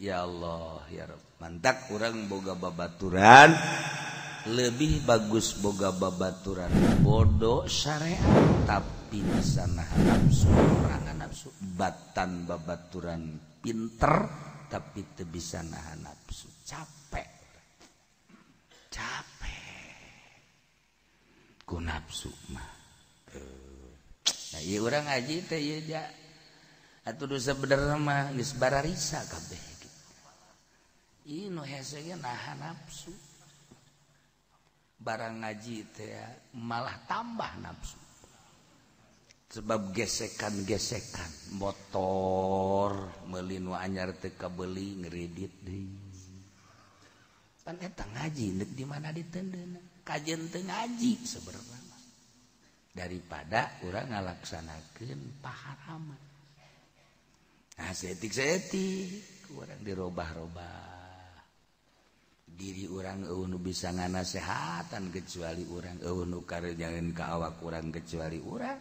Ya Allah ya Rabb. Mantak urang boga babaturan lebih bagus boga babaturan bodoh syariat tapi bisa nahan nafsu, orangan nafsu batan babaturan pinter tapi teu bisa nahan nafsu, capek capek ku nafsu mah. Nah ieu urang ngaji teh ieu ja atuh nu sabenerna mah geus bararisa kabeh gitu. Ieu nu hese ge nahan nafsu. Barang ngaji teh malah tambah nafsu. Sebab gesekan-gesekan motor meuli nu anyar teu kabeuli ngredit deui. Pan eta ngaji deuk di mana ditendeuna? Kajeun teu ngaji sebenarnya mah. Daripada urang ngalaksanakeun paharaman. Nah saeutik-saeutik urang dirobah-robah. Diri urang eueuh nu bisa nganasehatan kecuali urang, eueuh nu kareunyangeun ka awak urang kecuali urang.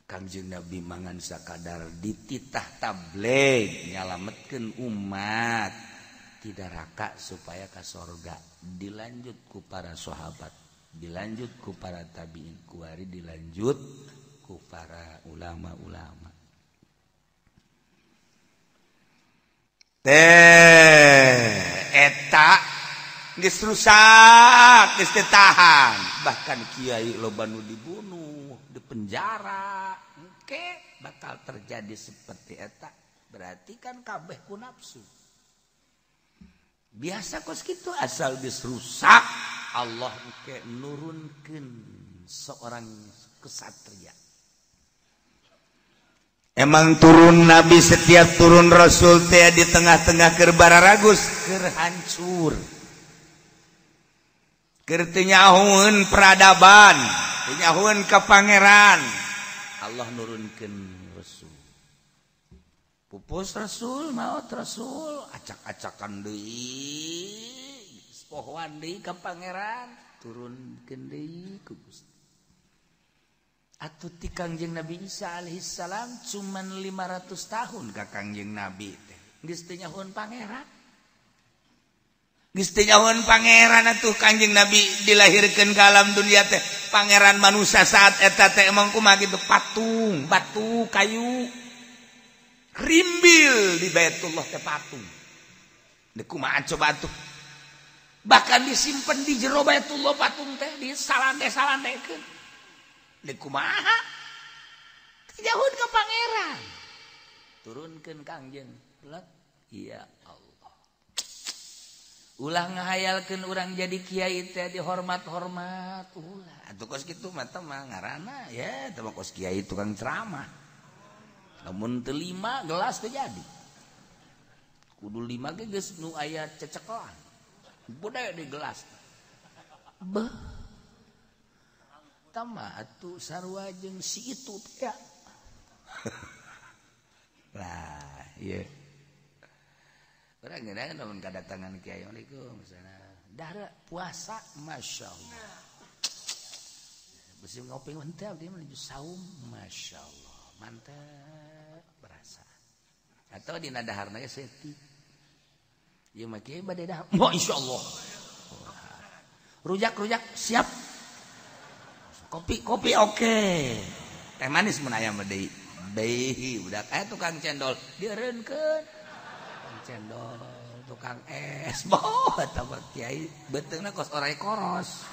Kangjeng Nabi mangan sakadar dititah tabligh nyalametkeun umat tidak raka supaya ka sorga. Dilanjut ku para sahabat, dilanjut ku para tabiin, kuari dilanjut ku para ulama-ulama. Teh eta geus rusak, geus teu tahan. Bahkan kiai loba nu dibunuh, dipenjara. Engke bakal terjadi seperti eta. Berarti kan kabeh ku nafsu. Biasa kos kitu asal geus rusak, Allah engke nurunkeun seorang kesatria. Emang turun nabi setiap turun rasul teh di tengah-tengah keur bararagus, keur hancur. Keur teu nyahoeun peradaban, teu nyahoeun ka pangeran. Allah nurunkeun rasul. Pupus rasul, maot rasul, acak-acakan deui, pohoan deui ka pangeran, turunkeun deui ku Gusti. Atuh ti Kangjeng Nabi Isa alaihissalam cuman 500 tahun ka Kangjeng Nabi teh. Geus teu nyahoeun pangeran. Geus teu nyahoeun pangeran atuh Kangjeng Nabi dilahirkeun ka alam dunia teh. Pangeran manusia saat eta teh emang kumaha kitu patung, batu, kayu. Rimbil di Baitullah teh patung. Deuk kumaha coba atuh. Bahkan disimpen di jero Baitullah patung teh disalande-salandekeun. Kumaha jauh ke pangeran turunkan Kangjeng plek ya Allah ulah ngahayalkeun urang jadi kiai teh dihormat-hormat ulah atuh kos kitu mah teh mah ngaranna ya teh mah kos kiai tukang ceramah lamun teu 5 gelas teh jadi kudu 5 ge geus nu aya cecekelan budaya di gelas beuh tama atuh sarua jeung si itu teh. Lah ieu. Urang geuna lamun kadatangan kiai waalaikumsalam. Dahar puasa masyaallah. Besi ngopi henteu abdi mah menuju saum masyaallah. Mantap berasa. Atau dina daharna ge saeutik. Ieu mah kiai bade dahar. Masyaallah. Rujak-rujak siap. Kopi-kopi oke. Teh manis mun aya mah deui. Deui budak aya tukang cendol dieureunkeun. Tukang cendol, tukang es, boh eta mah kiai beuteungna kos orai koros.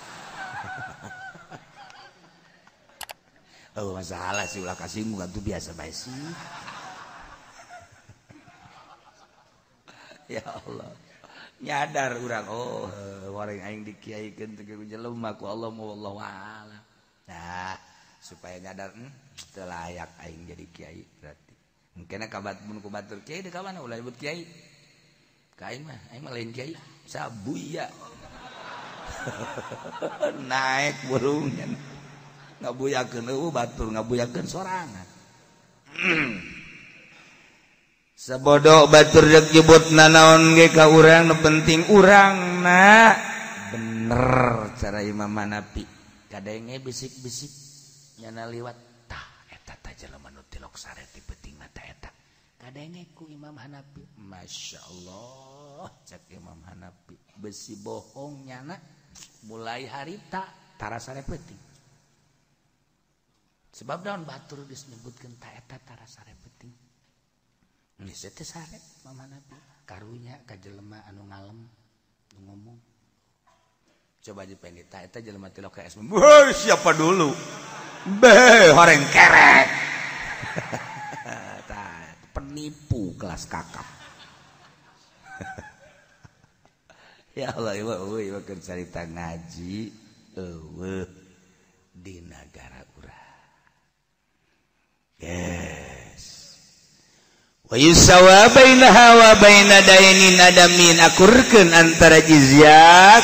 Oh masalah sih ulah kasinggung atuh biasa bae sih. Ya Allah. Nyadar urang oh wareng aing dikiaikeun teh jelema ku Allah wallahu a'lam. Nah, supaya nyadar teu layak aing jadi kiai berarti. Mungkin kabat mun ku batur kiai deuk ka mana ulah nyebut kiai. Ka aing mah lain kiai, sabuya. Naik burungnya. Ngabuyakeun eueuh batur ngabuyakeun sorangan. Sabodo batur deuk nyebut nanaon ge ka urang nu penting urangna bener cara Imam Hanafi. Kadenge bisik-bisik nyana liwat tah eta tah jelema nu tilok sare ti peuting mata eta Kadenge ku Imam Hanafi. Masya Allah, cek Imam Hanafi. Besi bohong nyana mulai harita tara sare peuting. Sebab daun batur geus nyebutkeun ta eta tara sare peuting. Geus teh sare Imam Hanafi. Karunya ka jelema anu ngalem nu ngomong. Coba dipendita eta jelema ti loka es. Woi, siapa dulu? Be, horeng kerek. Penipu kelas kakap. Ya Allah, ieu mah keur carita ngaji eueuh di nagara urang. Yes. Wa yusawa bainaha wa baina dainin adamin, akurkeun antara jizyah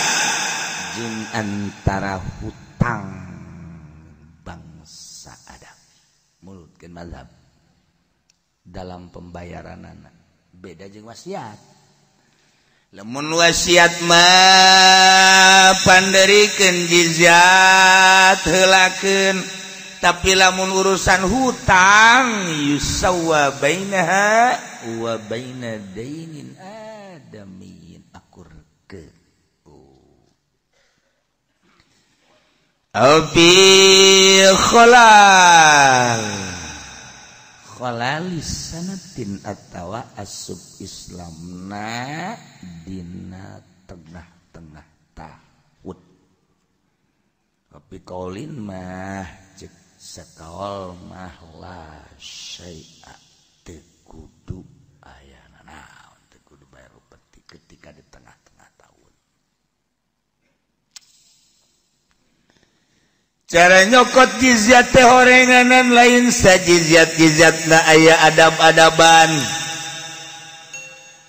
jeung antara hutang bangsa Adam. Mulutkeun mazhab dalam pembayaranana beda jeung wasiat. Lamun wasiat mah panderikeun jizyat heulakeun, tapi lamun urusan hutang yusawa bainaha wa baina dainin adamin, akurkeun. Au bi khalal khalalis sanatin atawa asub Islamna dina tengah-tengah tahun. Tapi kaulin mah cek sakaol mah la syai'a teu kudu aya nanaon, teu kudu bayar upeti ketika di tengah-tengah tahun. Cara nyokot jizyat teh horenganan lain sajizyat-jizyatna aya adab-adaban.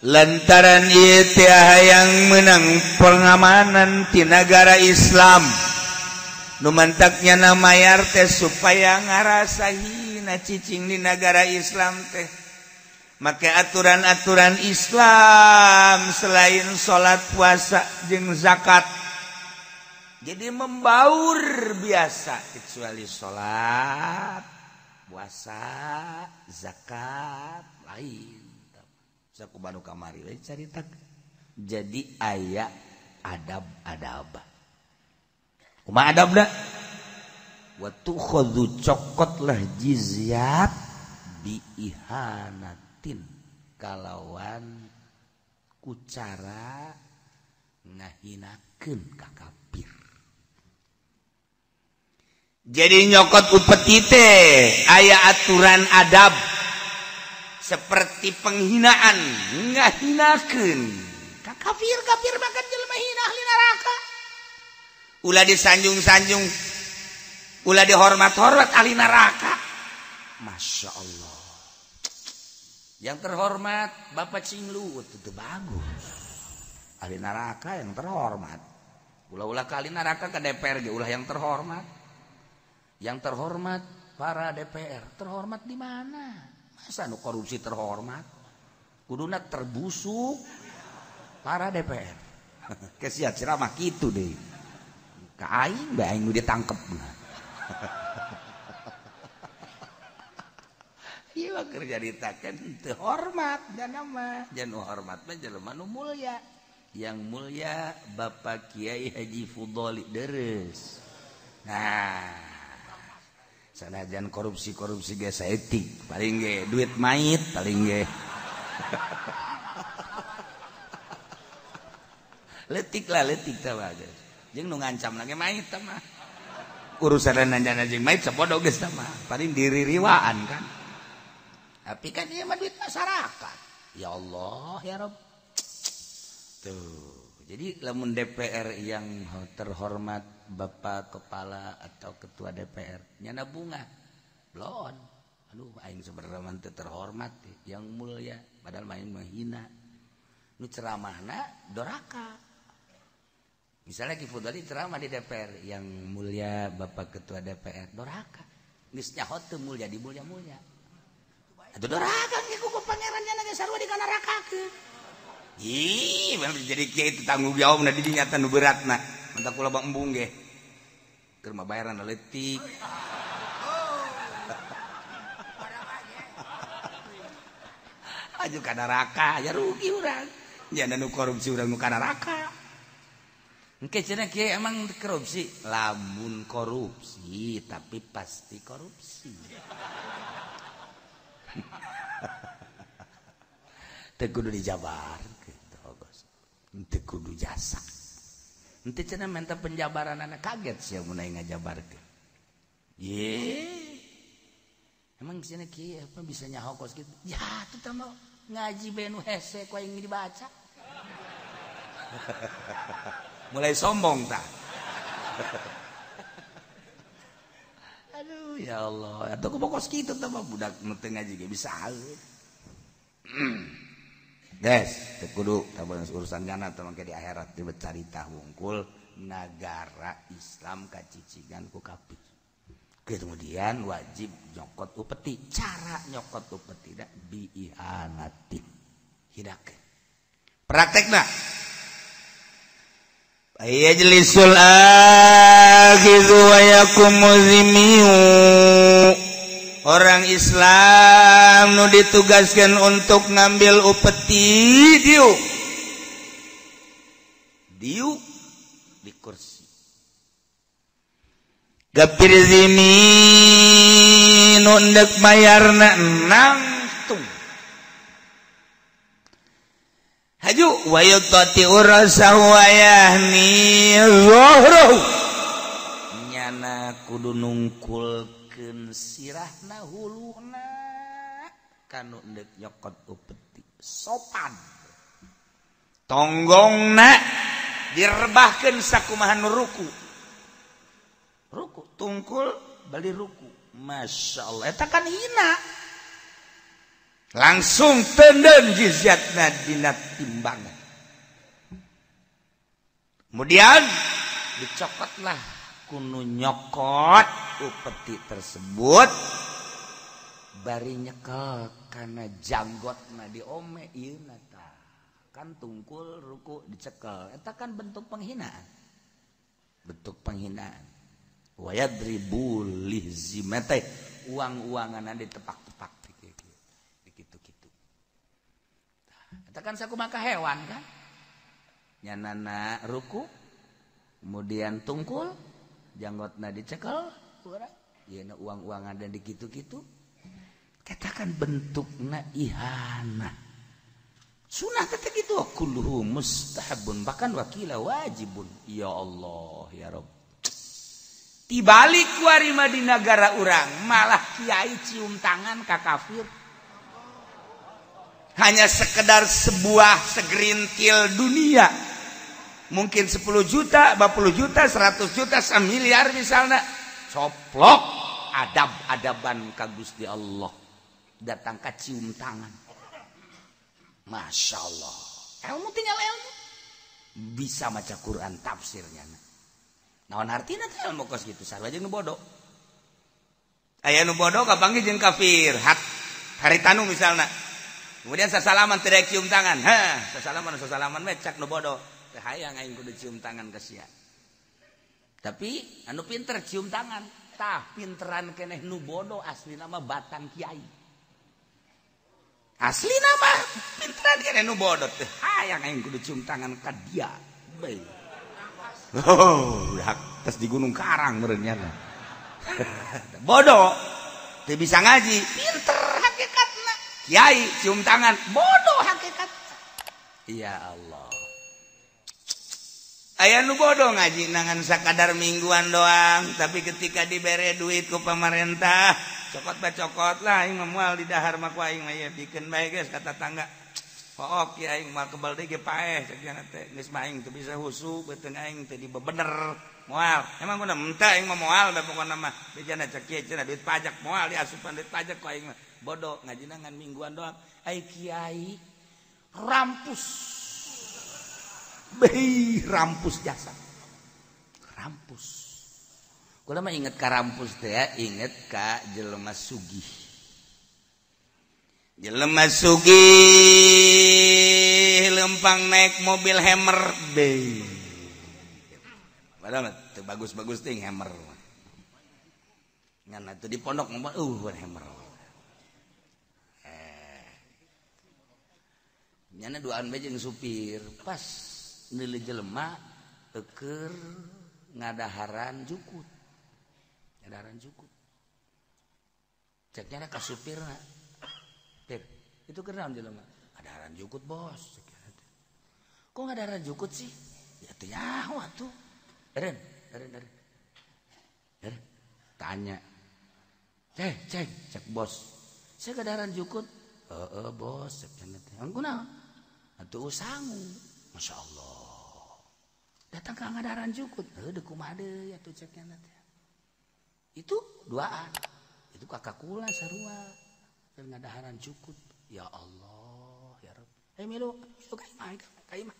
Lantaran ieu teh hayang menang pengamanan ti nagara Islam. Nu mantaknya na mayar teh supaya ngarasa hina cicing di nagara Islam teh. Make aturan-aturan Islam selain salat, puasa jeung zakat. Jadi membaur biasa kecuali salat, puasa, zakat lain. Saku banu kamari we carita. Jadi aya adab-adab. Kumaha adabna? Wa tukhadhu, cokotlah jizyat bi ihanatin, kalawan kucara ngahinakeun ka kafir. Jadi nyokot upeti teh aya aturan adab seperti penghinaan ngahinakeun ka kafir. Kafir bahkan jelema hina ahli neraka. Ulah disanjung-sanjung, ulah dihormat-hormat ahli neraka. Masya Allah. Yang terhormat Bapak Cinglu itu bagus. Ahli neraka yang terhormat. Ulah-ulah kali neraka ke DPR ge ulah yang terhormat. Yang terhormat para DPR, terhormat di mana? Masa nu korupsi terhormat? Kuduna terbusuk para DPR. Kesian ceramah kitu deh. Ka aing bae aing nu ditangkep. Ieu mah keur caritakeun teu hormat jana mah. Jan hormat mah jelema nu mulia. Yang mulia Bapak Kiai Haji Fudholi Deres. Nah, sanajan korupsi-korupsi ge saeutik, paling ge duit mait paling ge. Leutik lah, leutik tah mah. Jeung nu ngancam lagi mait tah mah. Urusan nanjana jeung mait sapodo geus tah mah, paling diririwaan kan. Tapi kan ieu mah duit masyarakat. Ya Allah ya Rabb. Tuh, jadi lamun DPR yang terhormat Bapak Kepala atau Ketua DPR nyana bunga blon. Aduh, aing sebenarnya mah teu terhormat yang mulia, padahal main menghina. Nu ceramahna doraka. Misalnya Ki Fudholi ceramah di DPR, yang mulia Bapak Ketua DPR doraka. Geus nyaho teu mulia di mulia-mulia. Atuh doraka ge ku pangeran nyana ge sarua dikanarakakeun. Ih, jadi kiai itu tanggung jawab na di nyata nu beratna. Mentak kula bang embung ge. Keur mah bayaran leutik. Aju ka neraka ya rugi urang. Nya nu korupsi urang nu ka neraka. Engke cenah kieu emang korupsi? Lamun korupsi tapi pasti korupsi. Teu kudu dijabarkeun teu kudu jasa. Henteu cenah minta penjabaranana kaget sia mun aing ngajabarkeun. Ye. Emang cenah kieu apa bisa nyaho kos kitu? Ya atuh tah mah ngaji bae nu hese ku aing dibaca. Mulai sombong tah. Aduh ya Allah, atuh kumaha kos kitu tah mah budak nu teu ngaji ge bisa haeut. Guys, teu kudu tah urusan jana teh mangke di akhirat dicarita wungkul nagara Islam kacicigan ku kafir. Kemudian wajib nyokot upeti. Cara nyokot upeti da biihanati. Hidakeun. Praktekna. Yajlisul akhidhu wa yakumu zimiu. Orang Islam nu ditugaskan untuk ngambil upeti diuk. Diuk di kursi. Gapir zimi nu endek mayarna nangtung. Haju wa yutati urasahu wa yahni zuhruhu. Nyana kudu nungkulkeun sirahna huluna kanu endek nyokot upeti. Sopan. Tonggongna direbahkeun sakumaha nu ruku. Ruku tungkul bali ruku. Masya Allah eta kan hina. Langsung tenden jizyatna dina timbangan. Kemudian dicokotlah kunu nyokot upeti tersebut bari nyekel kana janggotna diome ieuna tah. Kan tungkul ruku dicekel eta kan bentuk penghinaan. Bentuk penghinaan. Wayadribu lihzimate uang-uangan ditepak-tepak gitu-gitu. Eta kan sakumaha hewan kan. Nyanana ruku kemudian tungkul janggotna dicekel urang yeuna uang-uangan dan dikitu-kitu. Katakan bentukna ihana. Sunah teh kitu kulluhu mustahabun bahkan wakila wajibun. Ya Allah ya Rabb. Dibalik kuari mah di negara urang malah kiai cium tangan ka kafir. Hanya sekedar sebuah segerintil dunia. Mungkin 10 juta, 20 juta, 100 juta, 1 miliar misalnya. Coplok adab-adaban ka Gusti Allah. Datang ka cium tangan. Masya Allah. Ilmu tinggal ilmu. Bisa maca Quran tafsirnya. Naon artina teh ilmu kos kitu sarua jeung nu bodoh. Aya nu bodoh kapanggih jeung kafir, haritanu misalna. Kemudian sasalaman teu cium tangan. Hah, sasalaman sasalaman we cak nu bodoh. Teu hayang aing kudu cium tangan ka sia. Tapi anu pinter cium tangan. Tah pinteran keneh nu bodoh aslina mah batang kiai. Aslina mah pinteran keneh nu bodoh teu hayang aing kudu cium tangan ka dia. Bae. Oh, tes di Gunung Karang merenya. Bodoh, teu bisa ngaji, pinter hakikatna. Kiai cium tangan, bodoh hakikatna. Ya Allah. Aya nu bodoh ngaji nangan sakadar mingguan doang, tapi ketika dibere duit ku pemerintah, cokot bae cokot lah aing mah moal di dahar mah ku aing mah ye bikeun bae geus ka tatangga. Pook ya aing mah kebal deui ge paeh cek teh geus mah aing teu bisa husu beuteung aing teh dibebener moal. Emang kudu mentah aing mah moal da pokona mah bejana cek kieu cenah duit pajak moal diasupan duit pajak ku aing mah. Bodoh ngajina ngan mingguan doang. Ai kiai rampus. Beuh rampus jasa. Rampus. Kula mah inget ka rampus teh ya, inget ka jelema sugih. Jelema sugih lempang naik mobil Hammer be. Padahal teu bagus-bagus ting Hammer. Ngan atuh di pondok mah Hammer. Nyana duaan bae jeung supir pas neuleuh jelema keur ngadaharan jukut. Ngadaharan jukut. Cek nyana ka supirna. Pir, itu keur naon jelema? Ngadaharan jukut, Bos. Kok ngadaharan jukut sih? Ya teu nyaho atuh. Eren, eren, eren. Eren. Tanya. Cek, cek, cek bos. Saya ngadaharan jukut. Heeh, bos, cek cenah teh. Kunaon? Atuh sangu. Masya Allah. Datang ke ngadaharan jukut. Heuh, deuk kumaha deui atuh cek cenah teh. Itu duaan. Itu kakak kula sarua. Keur ngadaharan jukut. Ya Allah, ya Rabb. Eh milu, milu ka imah, ka imah.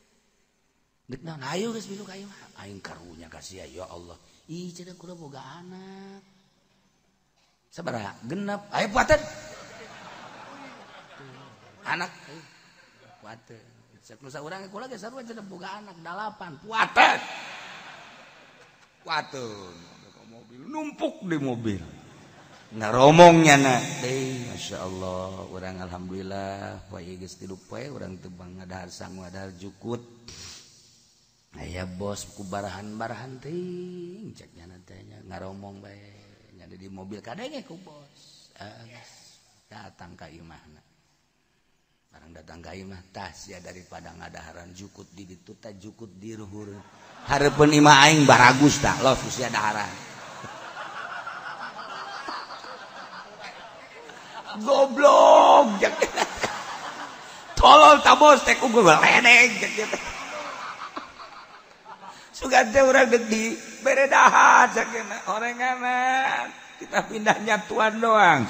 Deuk naon? Hayu geus milu ka imah. Aing karunya ka sia ya Allah. Ih, cenah kula boga anak. Sabaraha? Genep. Ayo puateun. Anak puateun. Cek nu saurang kula ge sarua cenah boga anak 8. Puateun. Puateun. Mobil numpuk di mobil. Ngaromongnya na deui, Masya Allah, urang alhamdulillah poe geus 3 poe urang teu ngadahar sangu ngadahar jukut. Aya bos ku barahan-barahan teuing cek nyana teh nya ngaromong bae nya di mobil kadenge ku bos. Datang ka imahna. Barang datang ka imah tah sia daripada ngadaharan jukut di ditu tah jukut di luhur. Hareupeun imah aing baragus tah los sia daharan. Goblok tolol ta bos teh ku ledeng cek teh. Sugan teh urang deuk di bere dahar cek orenganan. Kita pindah nyatuan doang.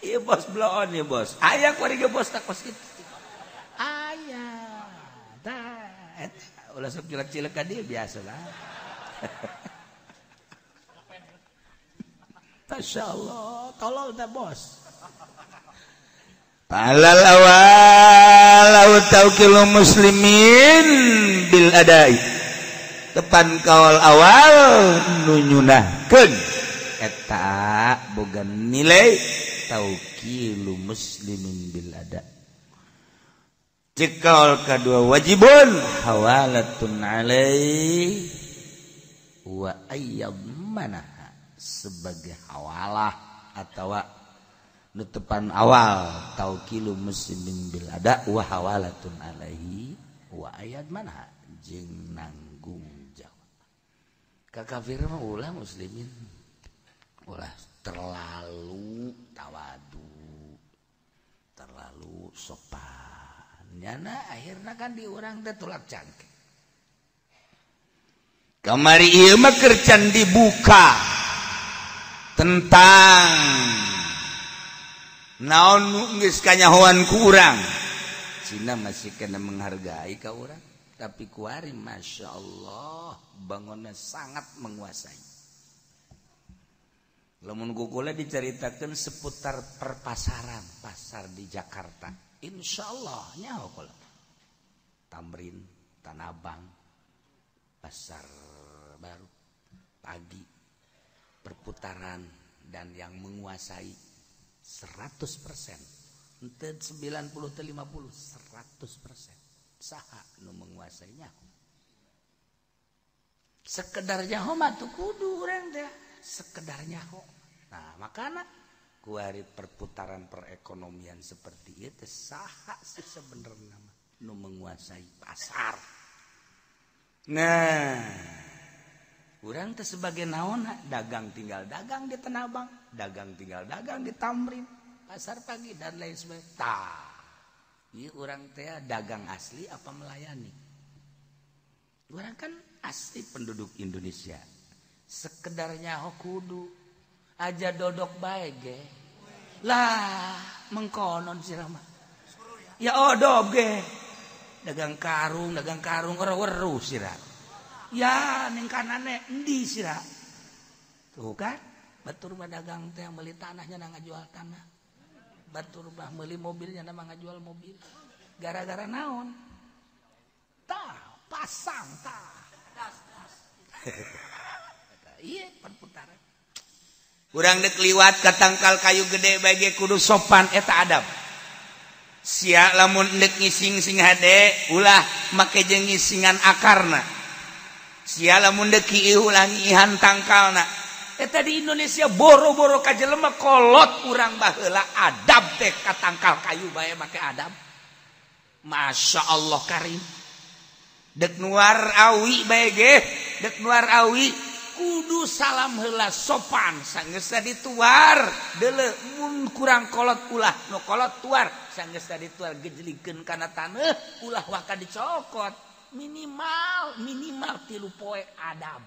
Iya bos bloon ya bos. Aya kuari ge bos tak kos kitu. Aya. Tah eta ulah sok cilek-cilek ka dieu biasa lah. Masya Allah, tolol dah bos. Alal awal au taukilu muslimin bil adai. Tepan kaul awal nunyunahkeun eta boga nilai taukilu muslimin bil ada. Cek kaul kadua wajibun hawalatun alaih wa ayyamana sebagai hawalah atau nutupan awal taukilu muslimin bil ada wa hawalatun alaihi wa ayat mana jeung nanggung jawab. Ka kafir mah ulah muslimin ulah terlalu tawadu, terlalu sopan. Nyana akhirna kan di urang teh tulak cangkeng. Kamari ieu mah keur can dibuka tentang naon nu geus kanyahoan ku urang. Cina masih kena menghargai ka urang, tapi kuari Masya Allah bangunnya sangat menguasai. Lamun kukula diceritakan seputar perpasaran pasar di Jakarta, insya Allah nyaho kula. Tamrin, Tanah Abang, pasar baru, pagi, perputaran dan yang menguasai 100%, ente 90 50 100% saha nu menguasainya. Sekedar nyaho mah tuh kudu urang teh, sekedar nyaho. Nah, makana kuari perputaran perekonomian seperti itu saha sih sebenarnya mah nu menguasai pasar. Nah, urang teh sebagai naon dagang tinggal dagang di Tanah Abang, dagang tinggal dagang di Tamrin, pasar pagi dan lain sebagainya. Tah, ieu urang teh dagang asli apa melayani? Urang kan asli penduduk Indonesia. Sekedarnya kudu aja dodok bae ge. Lah, mengkonon sirah mah. Ya odog ge. Dagang karung weru sirah. Ya ning kanane endi sira. Tuh kan, batur mah dagang teh meuli tanahnya na ngajual tanah. Batur mah meuli mobilnya na ngajual mobil. Gara-gara naon? Tah, pasang tah. Iya, perputaran. Urang dek liwat ka tangkal kayu gede bae ge kudu sopan eta adab. Sia lamun dek ngising sing hade ulah make jeung ngisingan akarna. Sia lamun dek kieu ulah ngiihan tangkalna. Eta di Indonesia boro-boro ka jelema kolot urang baheula adab teh ka tangkal kayu bae make adab. Masya Allah karim. Dek nuar awi bae ge, dek nuar awi kudu salam heula sopan sanggeus dituar deuleu mun kurang kolot ulah nu kolot tuar sanggeus dituar gejlikeun kana taneuh ulah waka dicokot minimal minimal 3 poe adab.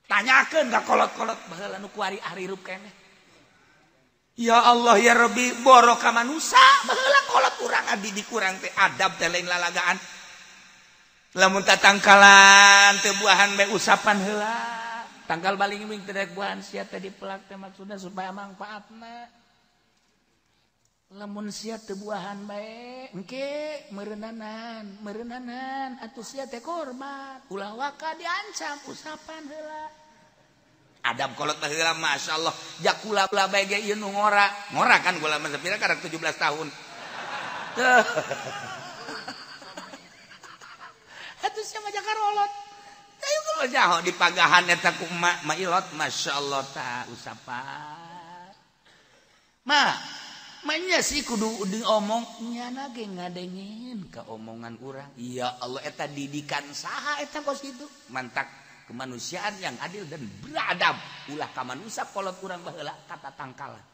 Tanyakeun ka kolot-kolot baheula nu kuari arirup keneh. Ya Allah ya Rabbi boro ka manusa baheula kolot urang abdi dikurang teh adab teh lain lalagaan. Lamun tatangkalan teu buahan bae usapan heula. Tangkal baling wing teh buahan sia teh dipelak teh maksudna supaya mangfaatna. Lamun sia teu buahan bae engke meureunnanan, meureunnanan atuh sia teh korban. Ulah waka diancam usapan heula. Adab kolot baheula masyaallah jakula ulah bae ge ieu nu ngora. Ngora kan gula mah sapira karek 17 tahun. Tuh. Atuh sia mah jakarolot. Ayo kalau jaho di pagahan eta ku emak ma ilot masyaallah ta usapan. Ma manya sih kudu diomong nyana ge ngadengin ka omongan urang. Ya Allah eta didikan saha eta kos kitu. Mantak kemanusiaan yang adil dan beradab. Ulah ka manusia kolot urang baheula kata tangkalan.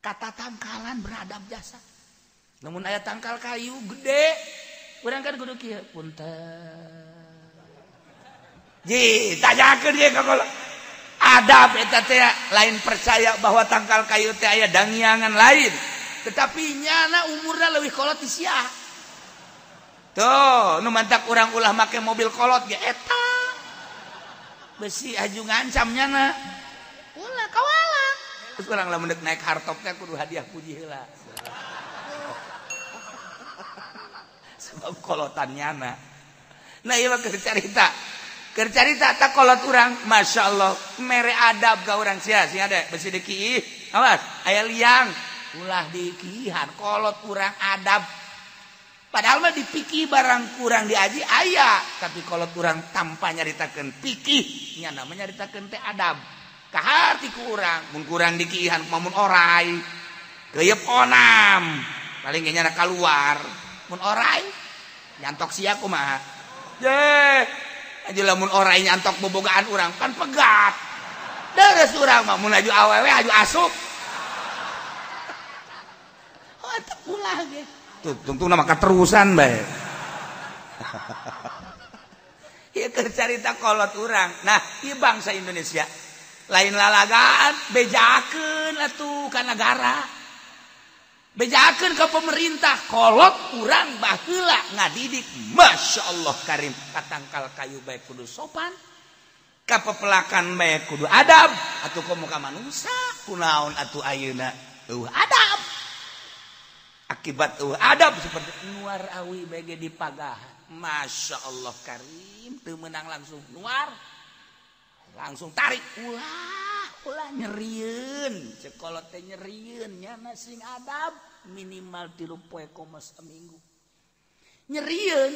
Kata tangkalan beradab jasa. Namun aya tangkal kayu gede urang kan kudu kieu punten. Ji, tanyakeun ge ka kolot. Adab eta teh lain percaya bahwa tangkal kayu teh aya dangyangan lain. Tetapi nyana umurna leuwih kolot ti sia. Tuh, nu mantak urang ulah make mobil kolot ge eta. Besi aju ngancam nyana. Ulah kawala. Terus urang lamun deuk naik hartop teh kudu hadiah puji heula. Sebab kolotan nyana. Nah ieu mah keur carita. Keur carita tak kolot urang, Masya Allah mere adab ka urang sia sing ada besi dikiih. Awas, aya liang ulah dikiihan kolot urang adab. Padahal mah dipikih barang kurang diaji aya, tapi kolot urang tanpa nyaritakeun pikih, nyana mah nyaritakeun teh adab. Kaharti ku urang, mun kurang dikiihan kumaha mun orai. Keuyeup onam, paling ge nyana kaluar. Mun orai nyantok sia kumaha. Ye, aju lamun orai nyantok bobogaan urang kan pegat. Deres urang mah mun aju awewe aju asup. Oh eta ulah ge. Tuh tungtungna mah katerusan bae. Ieu keur carita kolot urang. Nah, ieu bangsa Indonesia lain lalagaan bejakeun atuh ka nagara. Bejakeun ka pemerintah kolot urang baheula ngadidik Masya Allah karim katangkal kayu bae kudu sopan ka pepelakan bae kudu adab atuh komo ka manusa kunaon atuh ayeuna eueuh adab akibat eueuh adab seperti nuar awi bae ge dipagahan Masya Allah karim teu meunang langsung nuar langsung tarik ulah ulah nyerieun sekolot teh nyerieun nyana sing adab minimal 3 poe komo seminggu nyerieun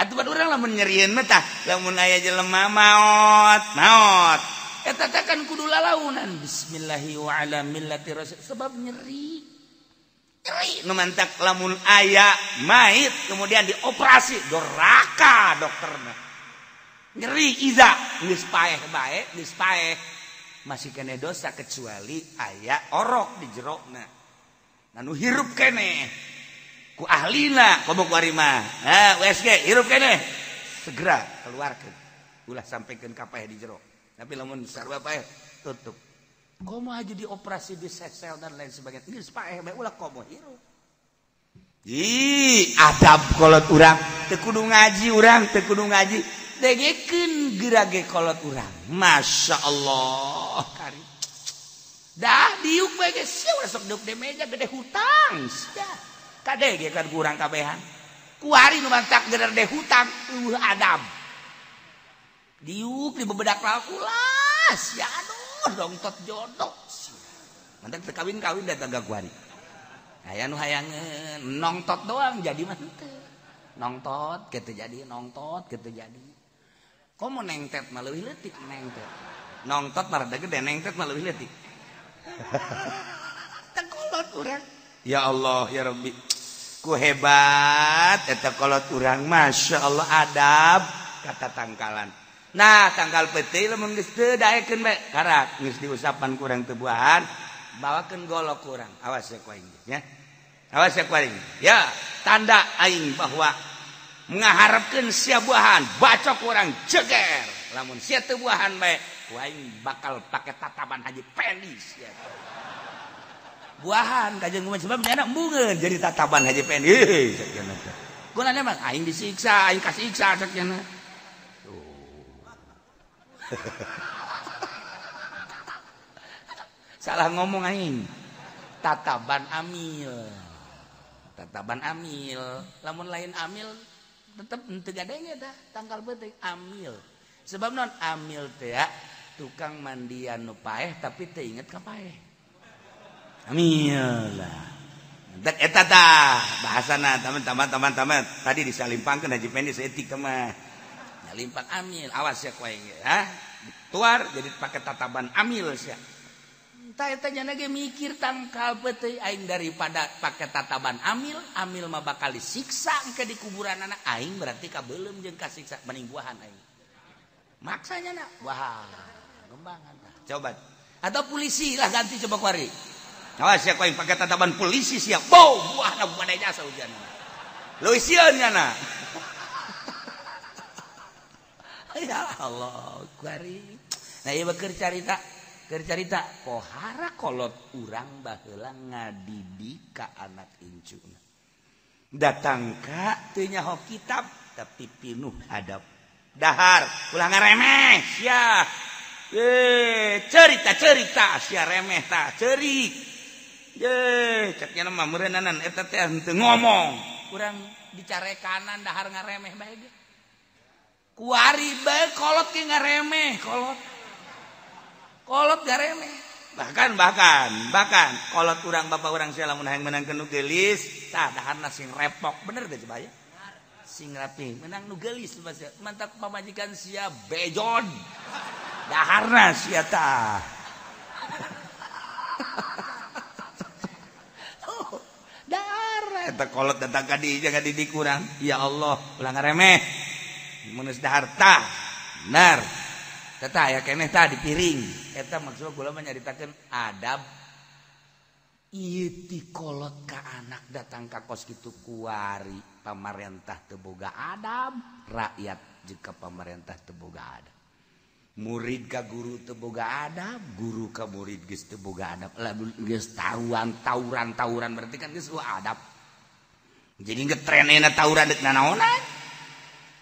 atuh bad urang lamun nyerieun mah tah lamun aya jelema maot maot eta teh kan kudu lalaunan bismillahi wa ala millati rasul sebab nyeri nyeri nu mantak lamun aya mait kemudian dioperasi doraka dokterna nyeri iza geus paeh bae geus paeh masih kene dosa kecuali aya orok di jerokna. Nah nu hirup kene ku ahlina komo ku ari mah. Nah USG hirup kene segera keluarkeun. Ulah sampaikan ka paeh di jero. Tapi lamun sarua paeh tutup. Komo aja dioperasi di sesel dan lain sebagainya. Geus paeh bae ulah komo hirup. Ih, adab kolot urang teu kudu ngaji urang teu kudu ngaji. Dengekeun gerage kolot urang. Masya Allah karim. Dah diuk bae ge sia sok diuk di meja gede hutang sia. Kade ge kan kurang kabehan. Kuari nu mantak gede hutang eueuh adab. Diuk di bebedak ulah sia aduh. Nongtot jodoh. Mantak teu kawin-kawin da tangga kuari. Aya nu hayangeun nongtot doang jadi mah henteu. Nongtot kitu jadi, nongtot kitu jadi. Komo nengtet mah leuwih leutik nengtet. Nongtot mah rada gede, nengtet mah leuwih leutik. Teh kolot urang. Ya Allah ya Rabbi. Ku hebat eta kolot urang, Masya Allah adab kata tangkalan. Nah tangkal peuting lamun geus teu daekeun bae karak geus diusapan kurang teu buahan. Bawakeun golok kurang, awas ya ku aing nya, awas ya ku aing ya, tanda aing bahwa ngaharepkeun sia buahan bacok kurang jeger, lamun sia teu buahan bae ku aing bakal pake tataban Haji Pendi sia buahan kajeun kumaha sebab nya embungeun jadi tataban Haji Pendi cek cenah teh gunana mah aing disiksa aing kasiksa cek cenah. Salah ngomong aing. Tataban amil. Tataban amil. Lamun lain amil tetep henteu gadenge tah tangkal peuting amil. Sebab non amil teh ya, tukang mandian nu paeh tapi teu inget ka paeh. Amil lah. Dek eta tah bahasana teman-teman. Tadi disalimpangkeun Haji Pendi saeutik teh mah. Nyalimpang amil, awas ya ku aing ge, ha. Dituar jadi pake tataban amil sia. Tah eta nya ge mikir tangkal peuting aing daripada pake tataban amil, amil mah bakal disiksa engke di kuburan anak aing berarti kabeuleum jeung kasiksa mending buahan aing. Maksanya na wah, gembangan tah. Coba. Atau polisi lah ganti coba kuari. Awas ya ku aing pake tataban polisi sia. Bow buahna badai jasa hujan. Leuwih sieun nya. Ya Allah, kuari. Nah ieu keur carita. Cerita pohara kolot urang baheula ngadidik ka anak incuna. Datang ka teu nyaho kitab tapi pinuh adab. Dahar ulah ngaremeh sia. Cerita-cerita sia remeh tah ceurik. Ye cek nya mah meureunnanan eta teh henteu ngomong. Urang dicarekanan dahar ngaremeh bae ge. Kuari bae kolot ge ngaremeh kolot. Kolot garemeh. Bahkan kolot urang bapak urang sia lamun hayang meunangkeun nu geulis tah daharna sing repok bener teh coba ya sing rapi menang nu geulis sia mantak pamajikan sia bejon daharna sia tah. Oh, dahar eta kolot datang ka dieu jangan didik urang ya Allah ulah ngaremeh mun geus dahar tah bener. Teta ya keneh tah di piring. Eta maksud kula mah nyaritakeun adab. Ieu ti kolot ka anak datang ka kos kitu kuari pamarentah teu boga adab, rakyat jeung pamarentah teu boga adab. Murid ka guru teu boga adab, guru ka murid geus teu boga adab. Lah geus tauran tauran berarti kan geus eueuh adab. Jadi ngetrenena tauran deuk nanaonan.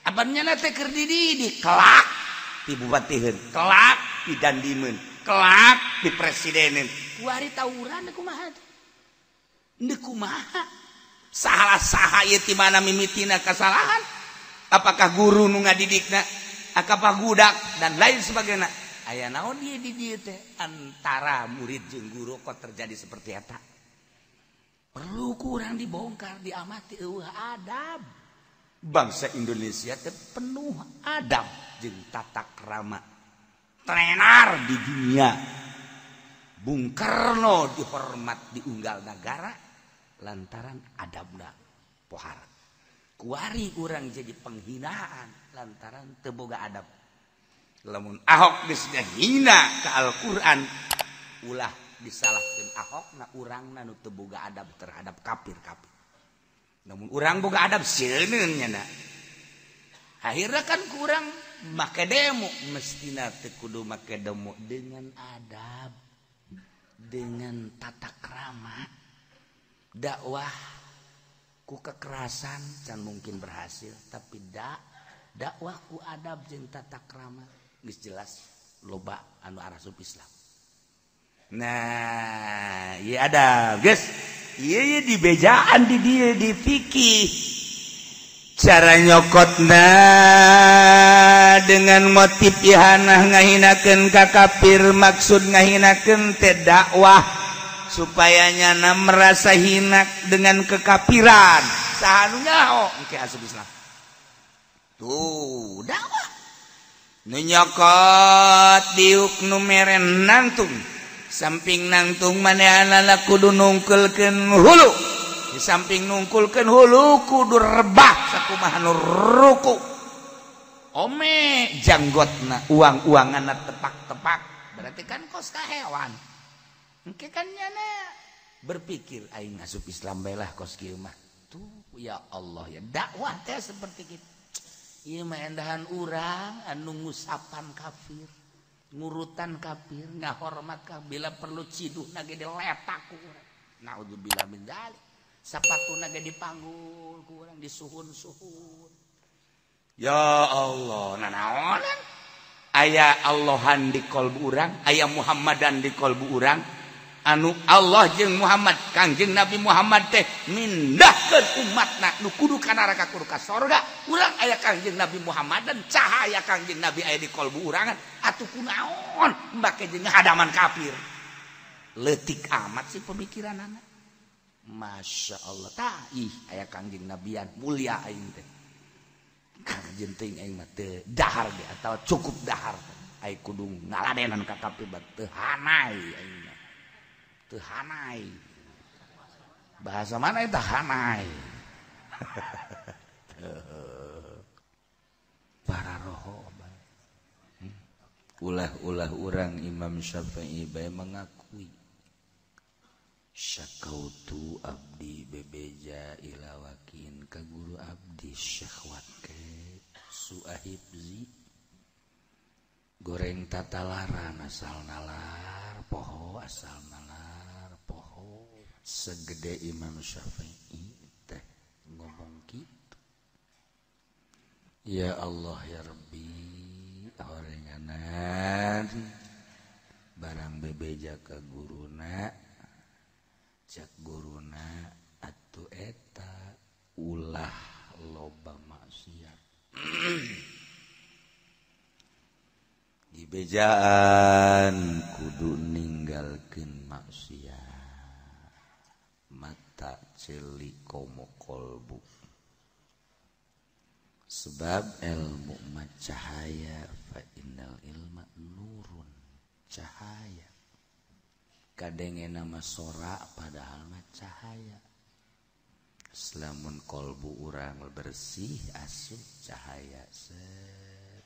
Apan nya teh keur dididik kelak di bupatiheun, kelak di dandimeun, kelak di presideneun. Kuari tawuran deuk kumaha teh? Deuk kumaha? Salah-saha ieu ti mana mimitina kasalahan? Apakah guru nu ngadidikna? Apakah budak dan lain sebagainya? Aya naon ieu di dieu teh antara murid jeung guru kok terjadi seperti eta? Perlu kurang dibongkar, diamati eueuh adab. Bangsa Indonesia teh penuh adab jeung tata krama tenar di dunia. Bung Karno dihormat di unggal negara lantaran adabna pohara. Kuari urang jadi penghinaan lantaran teu boga adab. Lamun Ahok geus ngahina ka Al-Qur'an ulah disalahkeun Ahokna urangna nu teu boga adab terhadap kafir-kafir. Namun urang boga adab sieun nya. Akhirnya kan kurang make demo, mestina teu kudu make demo dengan adab, dengan tata krama. Dakwah ku kekerasan can mungkin berhasil, tapi dakwah ku adab jeung tata krama geus jelas loba anu arasup Islam. Nah, ieu adab, geus. Ieu dibejaan di dieu di fikih. Cara nyokotna dengan motif ihanah ngahinakeun ka kafir, maksud ngahinakeun teh dakwah supaya nyana merasa hina dengan kekafiran. Saha nu nyaho engke asup Islam. Tuh dakwah. Nu nyokot diuk nu mere nangtung. Samping nangtung manehanana kudu nungkulkeun hulu. Di samping nungkulkeun hulu kudu rebah sakumaha nu ruku. Ome janggotna uang-uanganna tepak-tepak. Berarti kan kos ka hewan. Engke kan nyana berpikir aing asup Islam bae lah kos kieu mah. Tuh ya Allah ya dakwah teh seperti kitu. Ieu mah endahan urang anu ngusapan kafir, ngurutan kafir, ngahormat kafir, bila perlu ciduhna ge diletak ku urang. Naudzubillah min dzalik. Sapatuna ge dipanggul ku urang, disuhun-suhun. Ya Allah, nanaonan? Aya Allahan di kolbu urang, aya Muhammadan di kolbu urang. Anu Allah jeung Muhammad, Kangjeng Nabi Muhammad teh mindahkeun umatna nu kudu ka neraka kudu ka sorga. Urang aya Kangjeng Nabi Muhammad dan cahaya Kangjeng Nabi aya di kolbu urangan. Atuh kunaon make jeung hadaman kafir. Leutik amat sih pemikiranana. Masya Allah, tah ih aya Kangjeng Nabian mulia aing teh. Kangjeng teuing aing mah teu dahar ge atawa cukup dahar. Aing kudu ngaladenan ka kafir teu hanai aing mah. Teu hanai. Bahasa mana eta hanai? Para roho bae. Ulah-ulah urang Imam Syafi'i bae mengakui syakautu abdi bebeja ila wakin ka guru abdi syahwat ke suahibzi goreng tatalaran asal nalar poho asal nalar poho. Segede Imam Syafi'i teh ngomong gitu. Ya Allah ya Rabbi horenganan barang bebeja ka guruna cek guruna atuh eta ulah loba maksiat. Dibejaan kudu ninggalkeun maksiat. Mata celik komo kolbu. Sebab ilmu mah cahaya, fa innal ilma nurun, cahaya. Kadenge nama sora padahal mah cahaya. Selamun kolbu urang bersih asup cahaya set.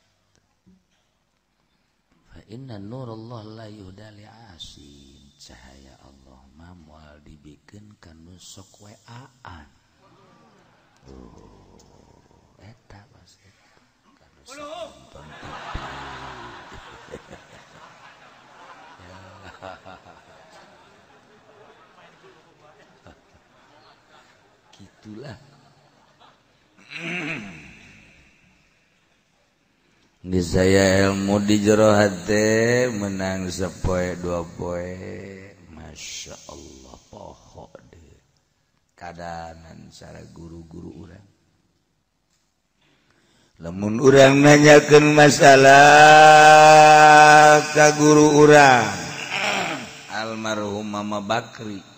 Fa inna nurullah la yuhda li'asin. Cahaya Allah mah moal dibikeun ka nu sok weaan. Oh, eta pasti ka nu sok nonton TV. Gitulah. Di saya ilmu di jero hate menang sepoe dua poe. Masya Allah poho deh. Kadanan cara guru-guru urang. Lamun urang nanyakeun masalah ka guru urang almarhum Mama Bakri.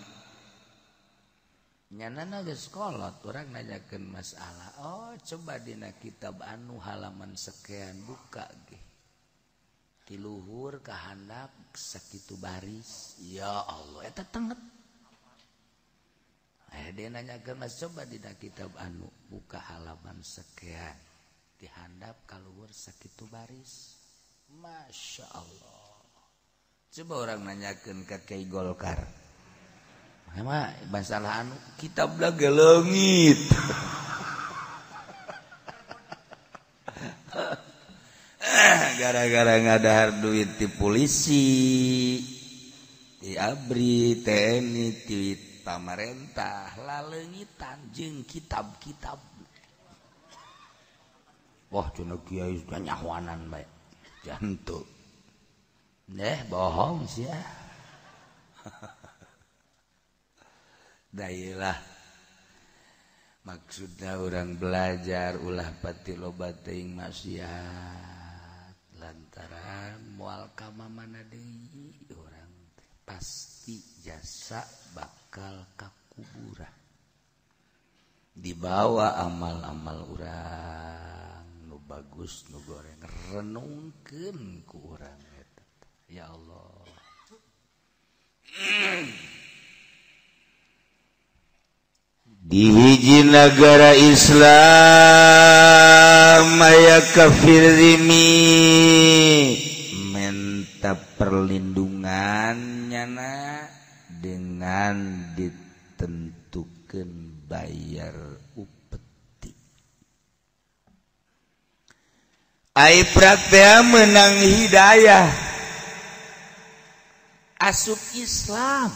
Nyanana geus kolot urang nanyakeun masalah. Oh, coba dina kitab anu halaman sekian buka ge. Ti luhur ka handap sakitu baris. Ya Allah, eta tenget. Dia nanyakeun mas coba dina kitab anu buka halaman sekian. Ti handap ka luhur sakitu baris. Masya Allah. Coba orang nanyakeun ka Kiai Golkar. Mah masalah anu kitab lah geleungit. Gara-gara ngadahar duit ti polisi, ti ABRI, TNI, ti pamarentah, laleungitan jeung kitab-kitab. Wah, cenah kiai nyahoanan bae. Jantu. Neh bohong sia. Dailah. Maksudna orang belajar ulah pati loba teuing maksiat lantaran moal ka mana deui urang pasti jasa bakal ka kuburan dibawa amal-amal urang nu bagus nu goreng renungkeun ku urang eta. Ya Allah. Di hiji negara Islam aya kafir zimmi menta perlindungan nyana dengan ditentukan bayar upeti. Ai praktea menang hidayah asup Islam.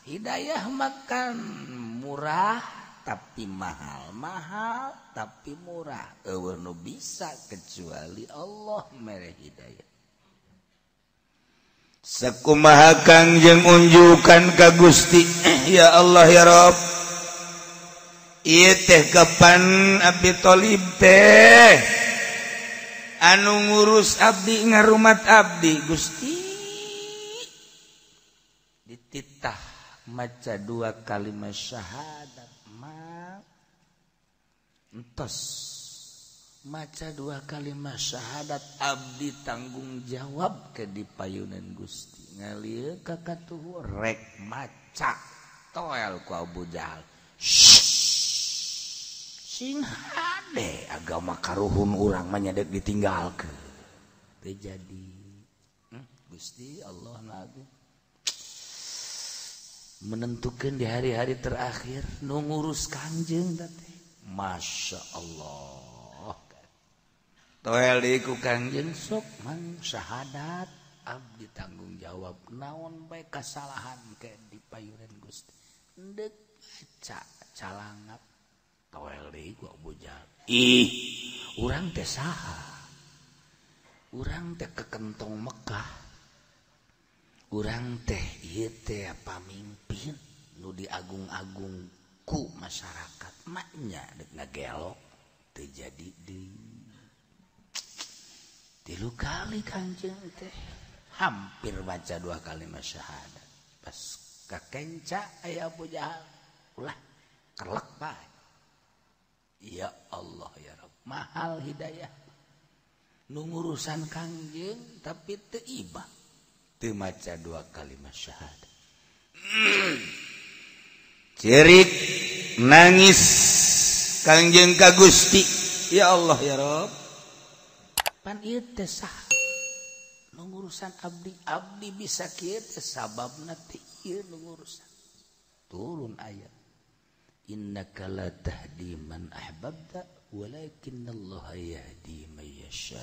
Hidayah makan murah tapi mahal, mahal tapi murah. Eueuh nu bisa kecuali Allah mere hidayah. Sakumaha Kangjeng unjukan ka Gusti, ya Allah ya Rabb. Ieu teh kapan Abi Thalib teh anu ngurus abdi ngarumat abdi Gusti dititah maca dua kalimat syahadat ma entos maca dua kalimat syahadat abdi tanggung jawab ke di payunan Gusti ngalir ka katuhu rek maca toel ku Abu Jahal. Sing hade agama karuhun urang mah nyadek ditinggalkeun teu jadi. Gusti Allah nu agung menentukan di hari-hari terakhir nu ngurus Kangjeng teh. Masya Allah. Toel deui ku Kangjeng sok mang syahadat abdi tanggung jawab naon bae kasalahan ke di payunan Gusti. Endek maca calangap toel deui ku Abu Jahal. Ih, urang teh saha? Urang teh kekentong Mekah. Urang teh ieu teh pamimpin nu diagung-agung ku masyarakat maknya dek ngagelok teu jadi deui. Tilu kali Kangjeng teh hampir baca dua kalimat syahadat. Pas kakenca aya Abu Jahal ulah kerlek bae. Ya Allah ya Rabb, mahal hidayah. Nu ngurusan Kangjeng tapi teu ibah. Teu maca dua kalimat syahadat. Cerik nangis Kangjeng ka Gusti, ya Allah ya Rabb. Pan ieu teh saha nu ngurusan abdi, abdi bisa kieu teh sababna teh ieu nu ngurusan. Turun ayat innaka la tahdi man ahbabta walakinallaha yahdi man yasha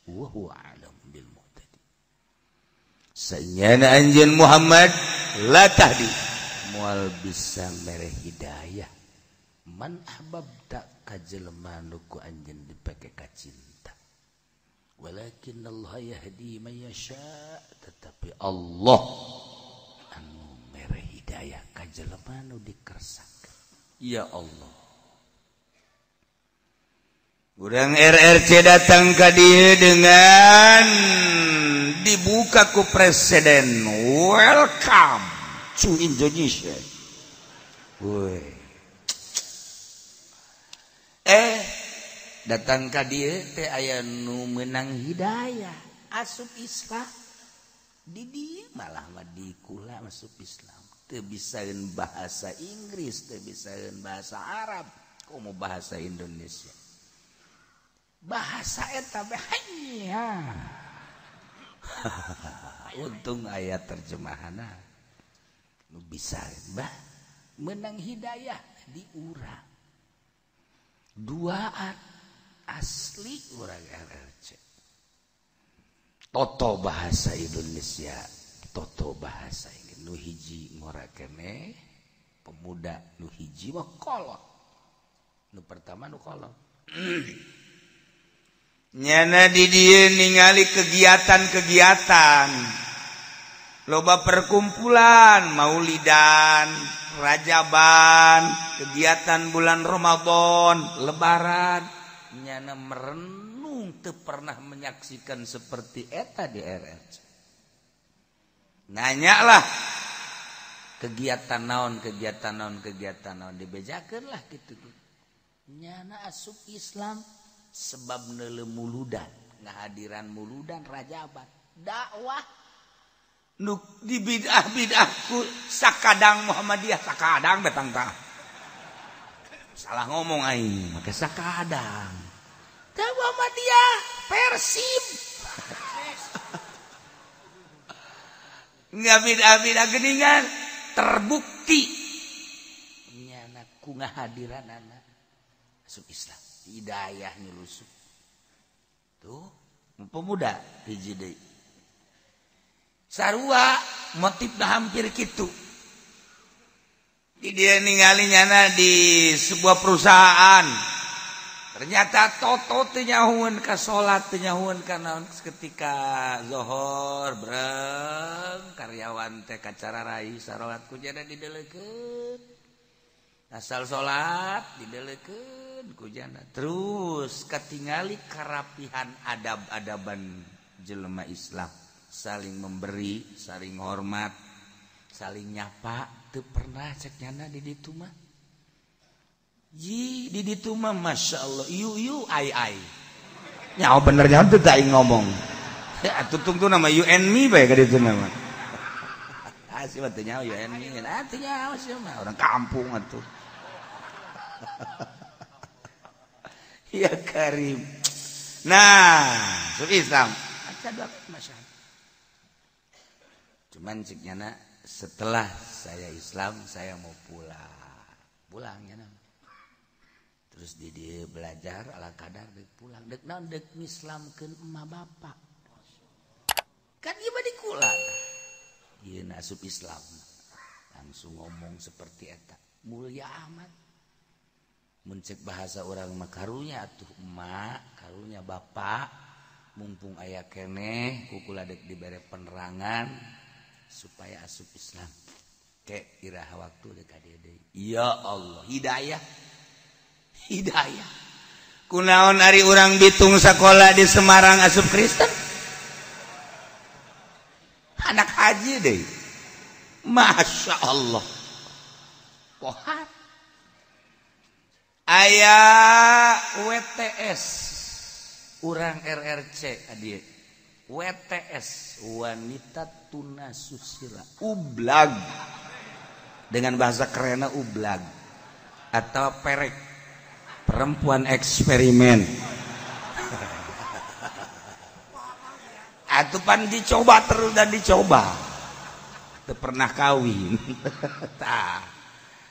wa huwa a'lamu bil muhtadin. Sanyana anjeun Muhammad la tahdi moal bisa mere hidayah man ahbabta ka jelema nu ku anjeun dipake ka cinta. Walakinallaha yahdi man yasha, tetapi Allah anu mere hidayah ka jelema nu dikersakeun. Ya Allah. Urang RRC datang ka dieu dengan dibuka ku presiden, welcome to Indonesia. Woi. Datang ka dieu teh aya nu meunang hidayah, asup Islam. Di dieu malah mah dikula masuk Islam. Teu bisaeun bahasa Inggris, teu bisaeun bahasa Arab, komo bahasa Indonesia. Bahasa eta bae hanya. Untung aya terjemahana. Nu bisa bah menang hidayah di urang. Duaan asli urang RRC. Toto bahasa Indonesia, toto bahasa Inggris. Nu hiji ngora keneh pemuda, nu hiji mah kolot. Nu pertama nu kolot. Nyana di dieu ningali kegiatan-kegiatan loba perkumpulan maulidan Rajaban, kegiatan bulan Ramadan, Lebaran, nyana merenung teu pernah menyaksikan seperti eta di RRC. Nanya lah kegiatan naon, kegiatan naon, kegiatan naon dibejakeun lah kitu. Nyana asup Islam sebab neuleu muludan, ngahadiran muludan Rajaban, dakwah nu di bid'ah-bid'ah ku sakadang Muhammadiyah, sakadang betang tah. Salah ngomong aing, make sakadang. Teh Muhammadiyah Persib. Nggak bid'ah-bid'ah geningan terbukti nyana ku ngahadiranana asup Islam, hidayah nyulusup. Tuh, pemuda hiji deui. Sarua motifna hampir kitu. Di dia ningali nyana di sebuah perusahaan. Ternyata toto teu nyahueun ka salat, teu nyahueun ka naon ketika zohor breng karyawan teh kacara rai sarolat ku jana dideleukeun. Asal salat dideleukeun ku jana. Terus katingali karapihan adab-adaban jelema Islam. Saling memberi, saling hormat, saling nyapa, teu pernah cek nyana di ditu mah. Ji di ditu mah Masya Allah, iu iu ai ai. Nyaho bener nyaho teu aing ngomong. Atuh tungtu nama you and me bae ka ditu nama. Ah sih mah teu nyaho you and me. Ah teu nyaho sih mah orang kampung atuh. Ya Karim. Nah, masuk Islam. Aca dua masyarakat. Cuman cik nyana setelah saya Islam saya mau pulang. Pulang nyana. Terus di dia belajar ala kadar dek pulang. Dek naon dek ngislamkeun emak bapak. Kan ieu mah di kula. Ieu asup Islam. Langsung ngomong seperti eta. Mulia amat. Mun cek bahasa urang mah karunya atuh emak, karunya bapak. Mumpung aya keneh ku kula dek dibere penerangan supaya asup Islam. Kek iraha waktu dek ka dieu deui. Ya Allah, hidayah. Hidayah. Kunaon ari urang Bitung sakola di Semarang asup Kristen? Anak haji deui. Masya Allah. Pohat. Aya WTS urang RRC adie. WTS wanita tuna susila ublag, dengan bahasa kerennya ublag atau perek, perempuan eksperimen. Atupan dicoba terus dan dicoba, teu pernah kawin. Tah,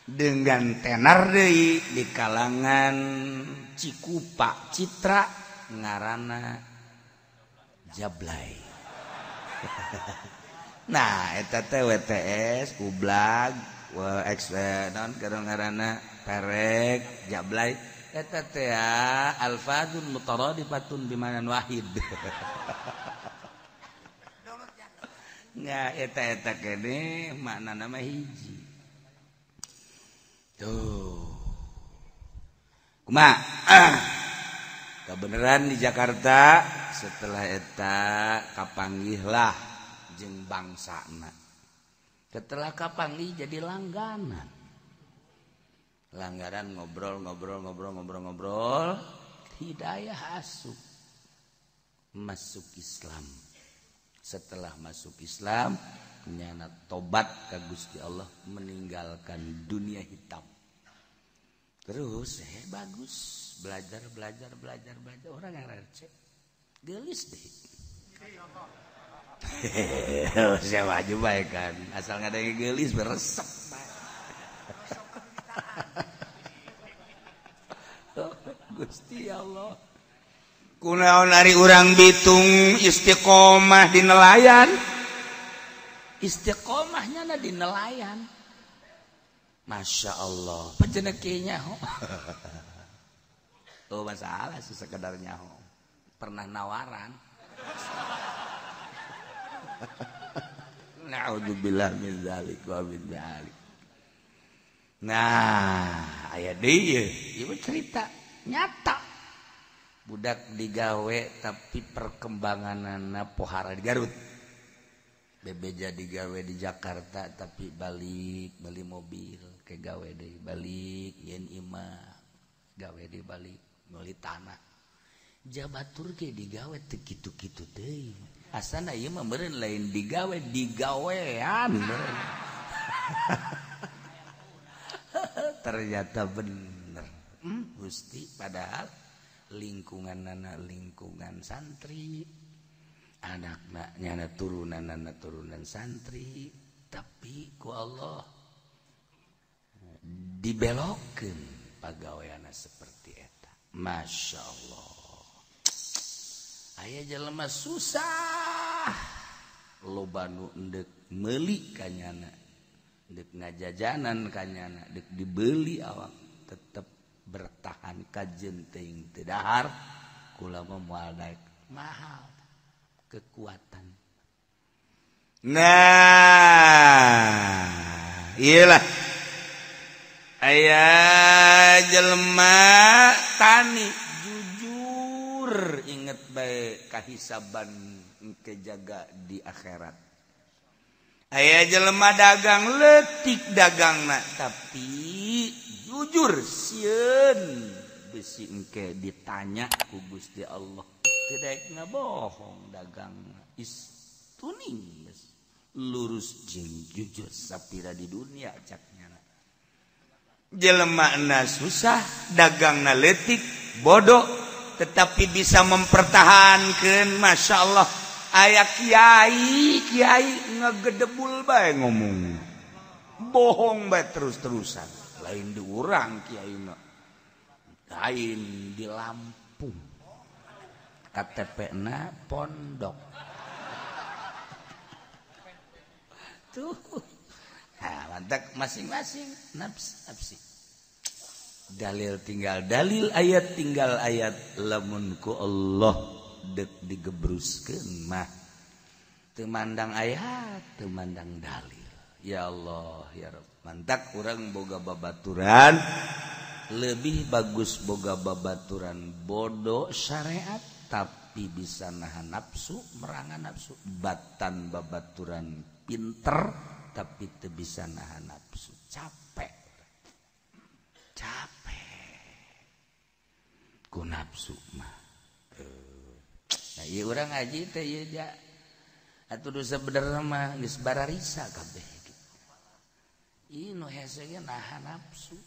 dengan tenar deui di kalangan Cikupa Citra ngaranna Jablay. Nah, eta teh WTS, ublag, X naon ngaranna perek, jablay. Eta teh alfadun mutaradifatun bimanan wahid. Nggak eta-eta kene maknana mah hiji. Tuh. Kumaha? Kebenaran di Jakarta setelah eta kapanggihlah jeung bangsana. Setelah kapanggih jadi langganan. Langganan ngobrol ngobrol ngobrol ngobrol ngobrol, hidayah asup masuk Islam. Setelah masuk Islam, nyana tobat ka Gusti Allah, meninggalkan dunia hitam. Terus bagus belajar belajar belajar belajar orang yang RC gelis deh. Saya maju baik kan, asal nggak ada yang gelis beresep. Gusti Allah. Kunaon ari urang Bitung istiqomah di nelayan. Istiqomahnya na di nelayan. Masya Allah, penjeneki nyaho. Oh masalah sih sekedar nyaho. Pernah nawaran. Na'udzubillah min dzalik wa min dzalik. Nah, aya deui ieu cerita nyata. Budak digawe tapi perkembanganana pohara di Garut. Bebeja digawe di Jakarta tapi balik beli mobil ke gawe deui balik yen imah gawe deui balik meuli tanah. Jabatur ge digawe teu kitu-kitu teuing. Asana ieu mah meureun lain digawe digawean meureun. Ternyata bener. Gusti padahal lingkungan anak lingkungan santri, anakna nyana turunan anak turunan santri, tapi ku Allah dibelokkeun pagaweanna seperti eta. Masya Allah. Aya jelema susah loba nu endek meuli kanyana, dek ngajajanan kanyana, dek dibeli awak tetep bertahan kajen teuing teu dahar kula mah moal daek mahal kekuatan. Nah, iyalah aya jelema tani jujur inget bae kahisaban engke jaga di akhirat. Aya jelema dagang leutik dagangna tapi jujur sieun bisi engke ditanya ku Gusti Allah. Teu daek ngabohong dagangna is tuning geus lurus jeung jujur sapira di dunia caknya. Jelemana susah dagangna leutik bodoh tetapi bisa mempertahankan. Masya Allah. Aya kiai kiai ngegedebul bae ngomong bohong bae terus-terusan. Lain di urang kiai mah, lain di Lampung, KTP na pondok tuh. Nah, mantap masing-masing nafsi nafsi. Dalil tinggal dalil, ayat tinggal ayat. Lamun ku Allah dek digebruskeun mah teu mandang ayat, teu mandang dalil. Ya Allah ya Rabb. Mantak urang boga babaturan, lebih bagus boga babaturan bodoh syariat tapi bisa nahan nafsu, merangan nafsu. Batan babaturan pinter tapi teu bisa nahan nafsu, capek. Capek ku nafsu mah. Nah, ieu urang ngaji teh ieu ja. Atuh dosa bener mah geus bararisa kabeh. Ieu nu hese ge nahan nafsu.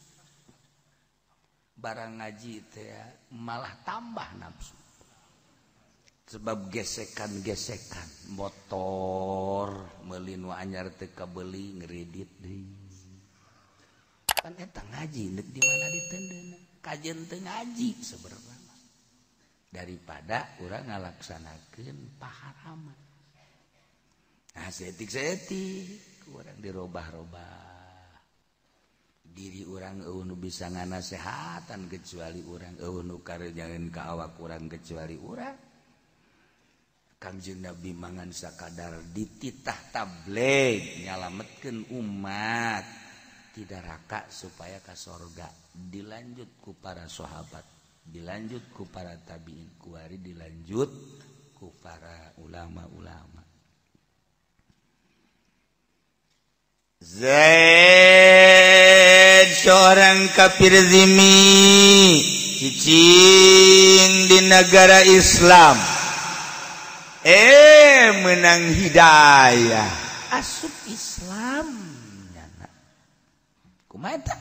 Barang ngaji teh malah tambah nafsu. Sebab gesekan-gesekan motor meuli nu anyar teu kabeli ngredit deui. Pan eta ngaji deuk di mana ditendeuna. Kajeun teu ngaji sebenarnya. Daripada urang ngalaksanakeun paharaman. Nah, seetik-seetik urang dirobah-robah. Diri urang eueuh nu bisa nganasehatan kecuali urang, eueuh nu kareunyangeun ka awak urang kecuali urang. Kangjeng Nabi mangan sakadar dititah tabligh nyalametkeun umat tidak raka supaya ka sorga. Dilanjut ku para sahabat, dilanjut ku para tabiin, kuari dilanjut ku para ulama-ulama. Zaid seorang kafir zimmi cicing di negara Islam, menang hidayah asup Islam. Kumaha eta?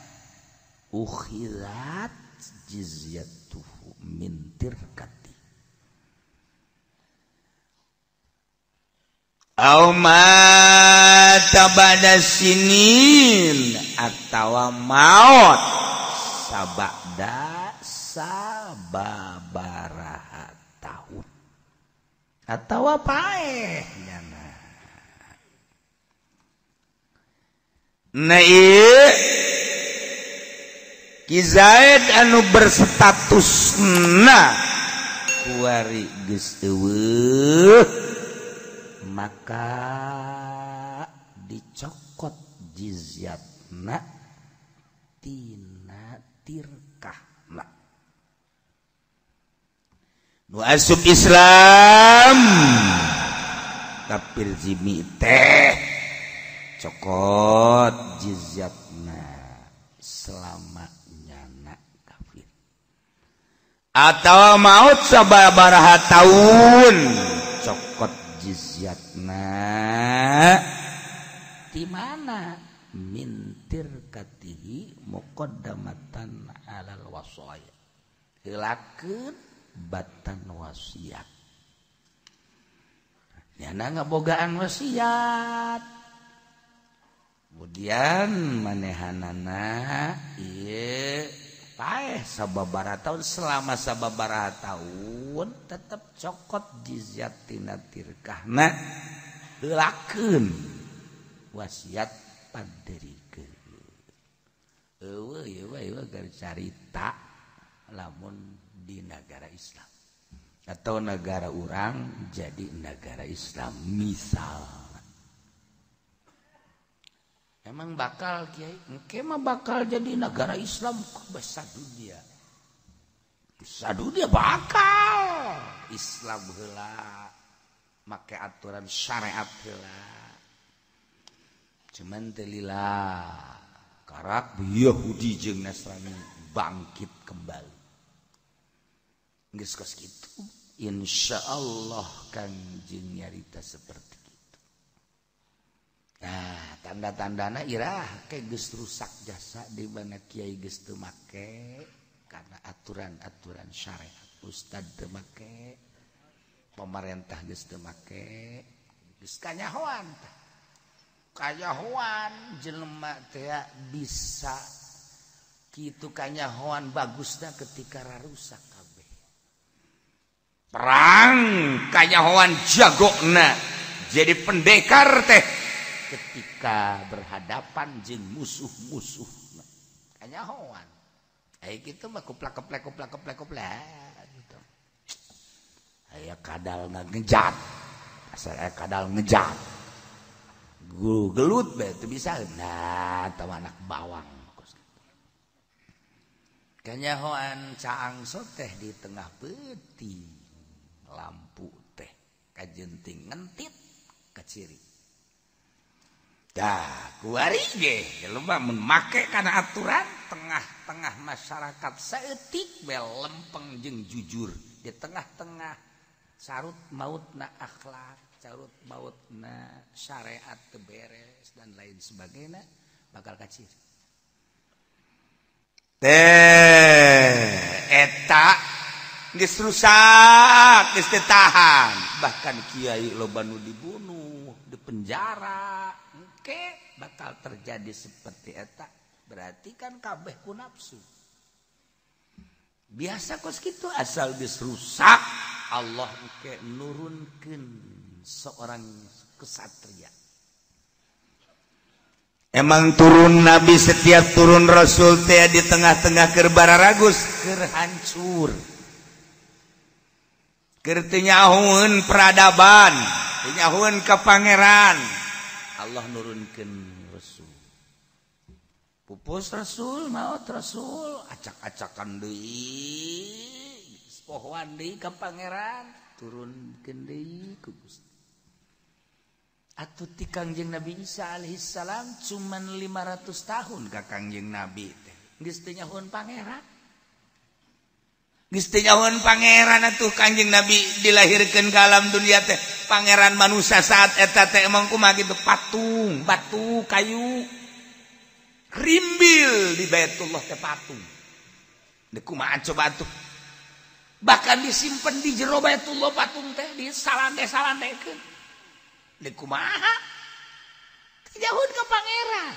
Ukhilat jizyatuhu min tirkati au mata ba'da sinin atawa maut sabada sababaraha tahun atawa paeh nyana. Nah ieu Ki Zaid anu berstatus na kuari geus eueuh maka dicokot jizyatna tina tirkahna. Nu asup Islam kafir zimmi teh cokot jizyatna selama nyana kafir atau maut sababaraha taun cokot jizyatna di mana min tirkatihi muqaddamatan alal wasaya heulakeun batan wasiat nyana ngabogaan wasiat kemudian manehanana ieu paeh sababaraha tahun selama sababaraha tahun tetep cokot jizyat tina tirkahna heulakeun wasiat paderikeun. Eueuh ieu mah ieu carita lamun di negara Islam atau negara urang jadi negara Islam misal. Emang bakal kiai engke mah bakal jadi negara Islam besar dunia. Besar dunia bakal Islam heula make aturan syariat heula. Cuman teu lila karak Yahudi jeung Nasrani bangkit kembali. Geus kos kitu insyaallah Kangjeng nyarita seperti itu. Nah, tanda-tandana irah ke geus rusak jasa di mana kiai geus teu make karena aturan-aturan syariat, ustad teu make, pemerintah geus teu make, geus kanyahoan tah. Kanyahoan jelema teh bisa kitu kanyahoan bagusna ketika rarusak kabeh. Perang kanyahoan jagona jadi pendekar teh ketika berhadapan jeung musuh-musuh kanyahoan. Aya kitu mah kuplak keplek kuplak keplek kuplak gitu. Aya kadal ngejat. Asal aya kadal ngejat. Gelut bae teu bisa. Nah, teu anak bawang. Kanyahoan caang teh di tengah peuting lampu teh kajenting ngentit kaciri. Dah kuari ge jelema mun make kana aturan tengah-tengah masyarakat saeutik we lempeng jeung jujur di tengah-tengah carut mautna akhlak, carut mautna syariat teu beres dan lain sebagainya bakal kaciri. Teh eta geus rusak, geus teu tahan, bahkan kiai loba nu dibunuh, dipenjara. Engke bakal terjadi seperti eta. Berarti kan kabeh ku nafsu. Biasa kos kitu asal geus rusak, Allah engke nurunkeun seorang kesatria. Emang turun nabi setiap turun rasul teh di tengah-tengah keur bararagus, keur hancur. Keur teu nyahoeun peradaban, teu nyahoeun ka pangeran. Allah nurunkeun rasul. Pupus rasul, maot rasul, acak-acakan deui, pohoan deui ka pangeran, turunkeun deui ku Gusti. Atuh ti Kangjeng Nabi Isa alaihissalam cuman 500 tahun ka Kangjeng Nabi teh. Geus teu nyahoeun pangeran. Geus teu nyahoeun pangeran atuh Kangjeng Nabi dilahirkeun ka alam dunia teh. Pangeran manusia saat eta teh emang kumaha kitu patung, batu, kayu. Rimbil di Baitullah teh patung. Deuk kumaha coba atuh. Bahkan disimpen di jero Baitullah patung teh disalande-salandekeun. Deuk kumaha? Teu ka pangeran.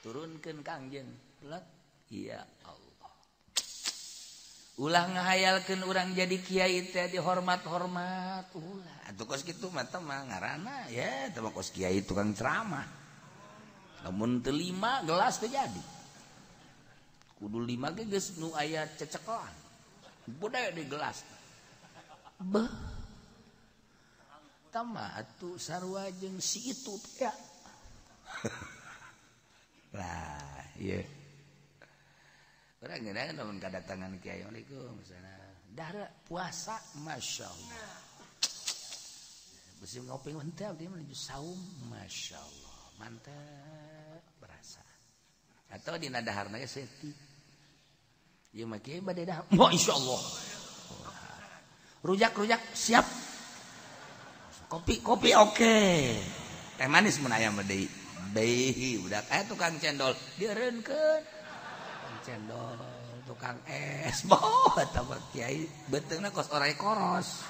Turunkeun Kangjeng. Plek, ya Allah. Ulah ngahayalkeun urang jadi kiai teh dihormat-hormat, ulah. Atuh kos kitu mah teh mah ngaranna ya, teh mah kos kiai tukang ceramah. Lamun teu 5 gelas teh jadi. Kudu 5 ge geus nu aya cecekelan. Budaya di gelas. Beuh. Tama atuh sarua jeung si itu teh. Lah, ieu. ngeunah lamun kadatangan kiai waalaikumsalam. Dahar puasa masyaallah. Besi ngopi henteu abdi mah menuju saum masyaallah. Mantap berasa. Atau dina daharna ge setik. Ieu mah kiai bade dahar. Masyaallah. Rujak-rujak siap. Kopi-kopi oke. Teh manis mun aya mah deui. Deui budak aya tukang cendol dieureunkeun. Tukang cendol, tukang es, boh eta mah kiai beuteungna kos orai koros.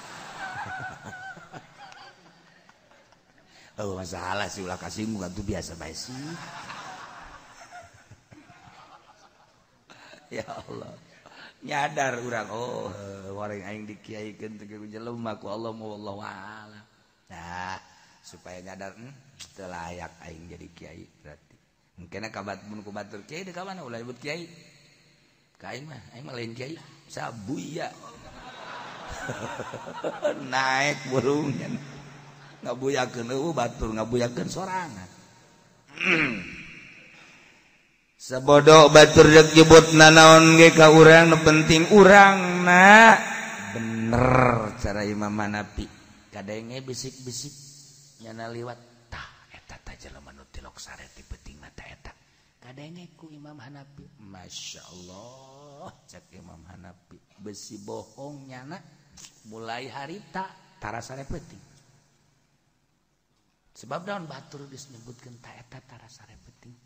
Oh masalah sih ulah kasinggung atuh biasa bae sih. Ya Allah. Nyadar urang oh wareng aing dikiaikeun teh jelema ku Allah wallahu a'lam. Nah, supaya nyadar teu layak aing jadi kiai berarti. Mungkin kabat mun ku batur kiai deui ka mana ulah nyebut kiai. Ka aing mah lain kiai, sabuya. Naik burungnya. Ngabuyakeun eueuh batur ngabuyakeun sorangan. Sabodo batur rek nyebut nanaon ge ka urang nu penting urangna bener cara Imam Hanafi. Kadenge bisik-bisik nyana liwat tah eta tah jelema nu tilok sare ti peuting mata eta. Kadenge ku Imam Hanafi, masyaallah cek Imam Hanafi besi bohong nyana mulai harita tara sare peuting. Sebab daun batur geus nyebutkeun ta eta tara sare peuting.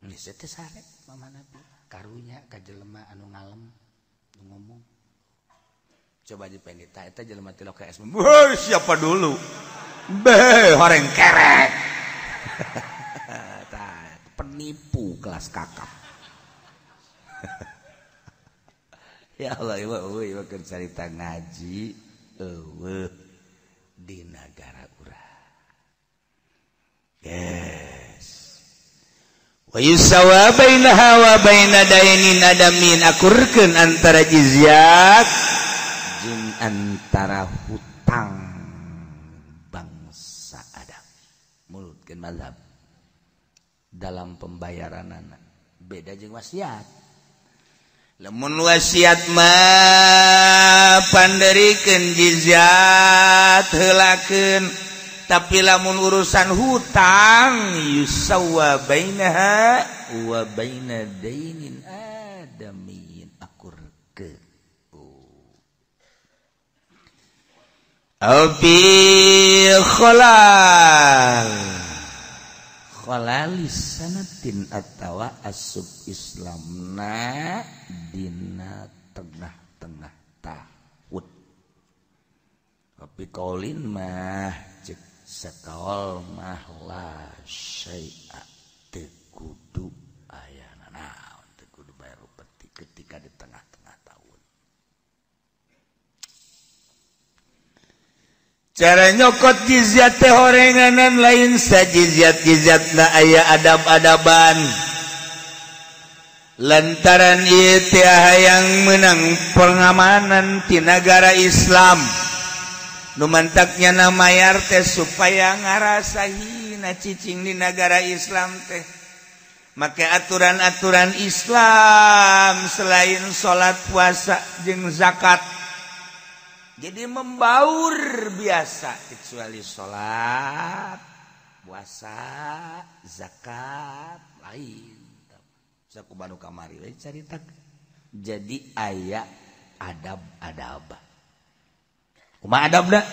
Geus teh sare Imam Hanafi karunya ka jelema anu ngalem nu ngomong. Coba dipendita eta jelema tilok ka es. Woi, siapa dulu? Be, horeng kerek. Tah, penipu kelas kakap. Ya Allah, ieu eueuh keur carita ngaji eueuh di nagara urang. Yes. Wa yusawa bainaha wa baina dainin adamin akurkeun antara jizyah jeung antara hutang bangsa Adam. Mulutkeun mazhab dalam pembayaranana beda jeung wasiat. Lamun wasiat mah panderikeun jizyah heulakeun, tapi lamun urusan hutang yusawa bainaha wa baina dainin adamin akurkeun. Au bi khalal khalalis sanatin atawa asub Islamna dina tengah-tengah tahun. Tapi kaulin mah cek sakaol mah la syai'a teu kudu aya nanaon teu kudu bayar upeti ketika di tengah-tengah tahun. Cara nyokot jizyat teh horenganan lain sajizyat-jizyatna aya adab-adaban. Lantaran ieu teh hayang menang pengamanan ti nagara Islam. Nu mantaknya na mayar teh supaya ngarasa hina cicing di nagara Islam teh. Make aturan-aturan Islam selain salat, puasa jeung zakat. Jadi membaur biasa kecuali salat, puasa, zakat lain. Saku banu kamari we carita. Jadi aya adab-adab. Kumaha adabna?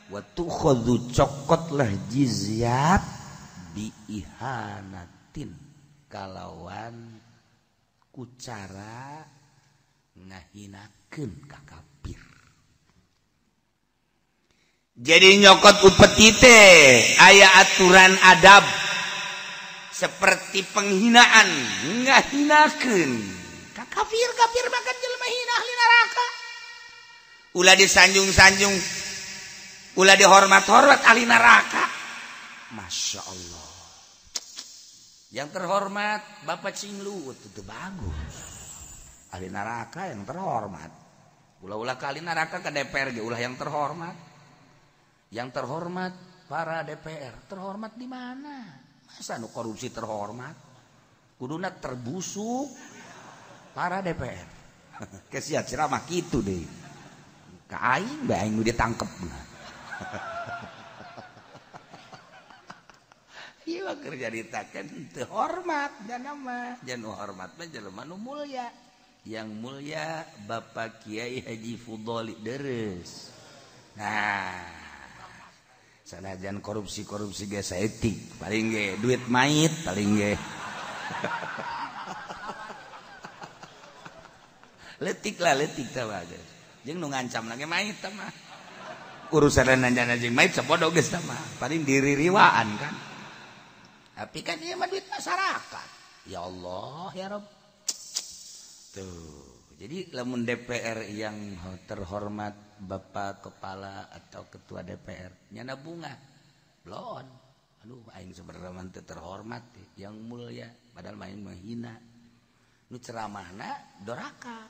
Wa tukhadhu cokotlah jizyat biihanatin kalawan kucara ngahinakeun ka kafir. Jadi nyokot upeti teh aya aturan adab seperti penghinaan ngahinakeun ka kafir, kafir bahkan jelema hina ahli neraka. Ulah disanjung-sanjung, ulah dihormat-hormat ahli neraka. Masya Allah. Yang terhormat Bapak Cinglu itu bagus. Ahli neraka yang terhormat. Ulah-ulah kali neraka ke DPR ge ulah yang terhormat. Yang terhormat para DPR, terhormat di mana? Masa nu korupsi terhormat? Kuduna terbusuk. Para DPR. Kesian ceramah kitu deh. Ka aing bae aing nu ditangkep. Ieu mah keur nyaritakeun teu hormat jana mah. Jan hormat mah jelema nu mulia. Yang mulia Bapak Kiai Haji Fudholi Deres. Nah, sanajan korupsi-korupsi ge saeutik, paling ge duit mait paling ge. Letik lah letik tah mah. Jeung nu ngancam lagi mait tah mah. Urusan nanya jeung mait sapodo geus tah mah, paling diririwaan kan. Tapi kan ieu mah duit masyarakat. Ya Allah ya Rabb. Tuh. Jadi lamun DPR yang terhormat Bapak Kepala atau Ketua DPR nyana bunga. Belon. Aduh aing sebenarnya mah teu terhormat yang mulia padahal main menghina. Nu ceramahna doraka.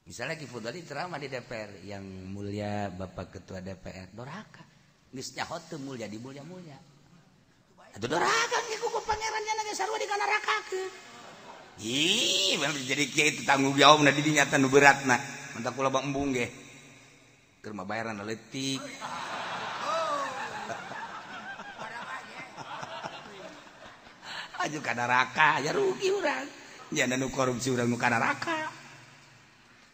Misalnya Ki Fudholi ceramah di DPR yang mulia Bapak Ketua DPR doraka. Geus nyaho teu mulia di mulia-mulia. Atuh doraka ge ku pangeran nyana ge sarua dikanarakakeun. Ih, jadi kiai itu tanggung jawab na di dinya nu beratna. Mantap kula bang embung ge. Keur mah bayaran leutik. Aju ka neraka, ya rugi urang. Nya nu korupsi urang nu ka neraka.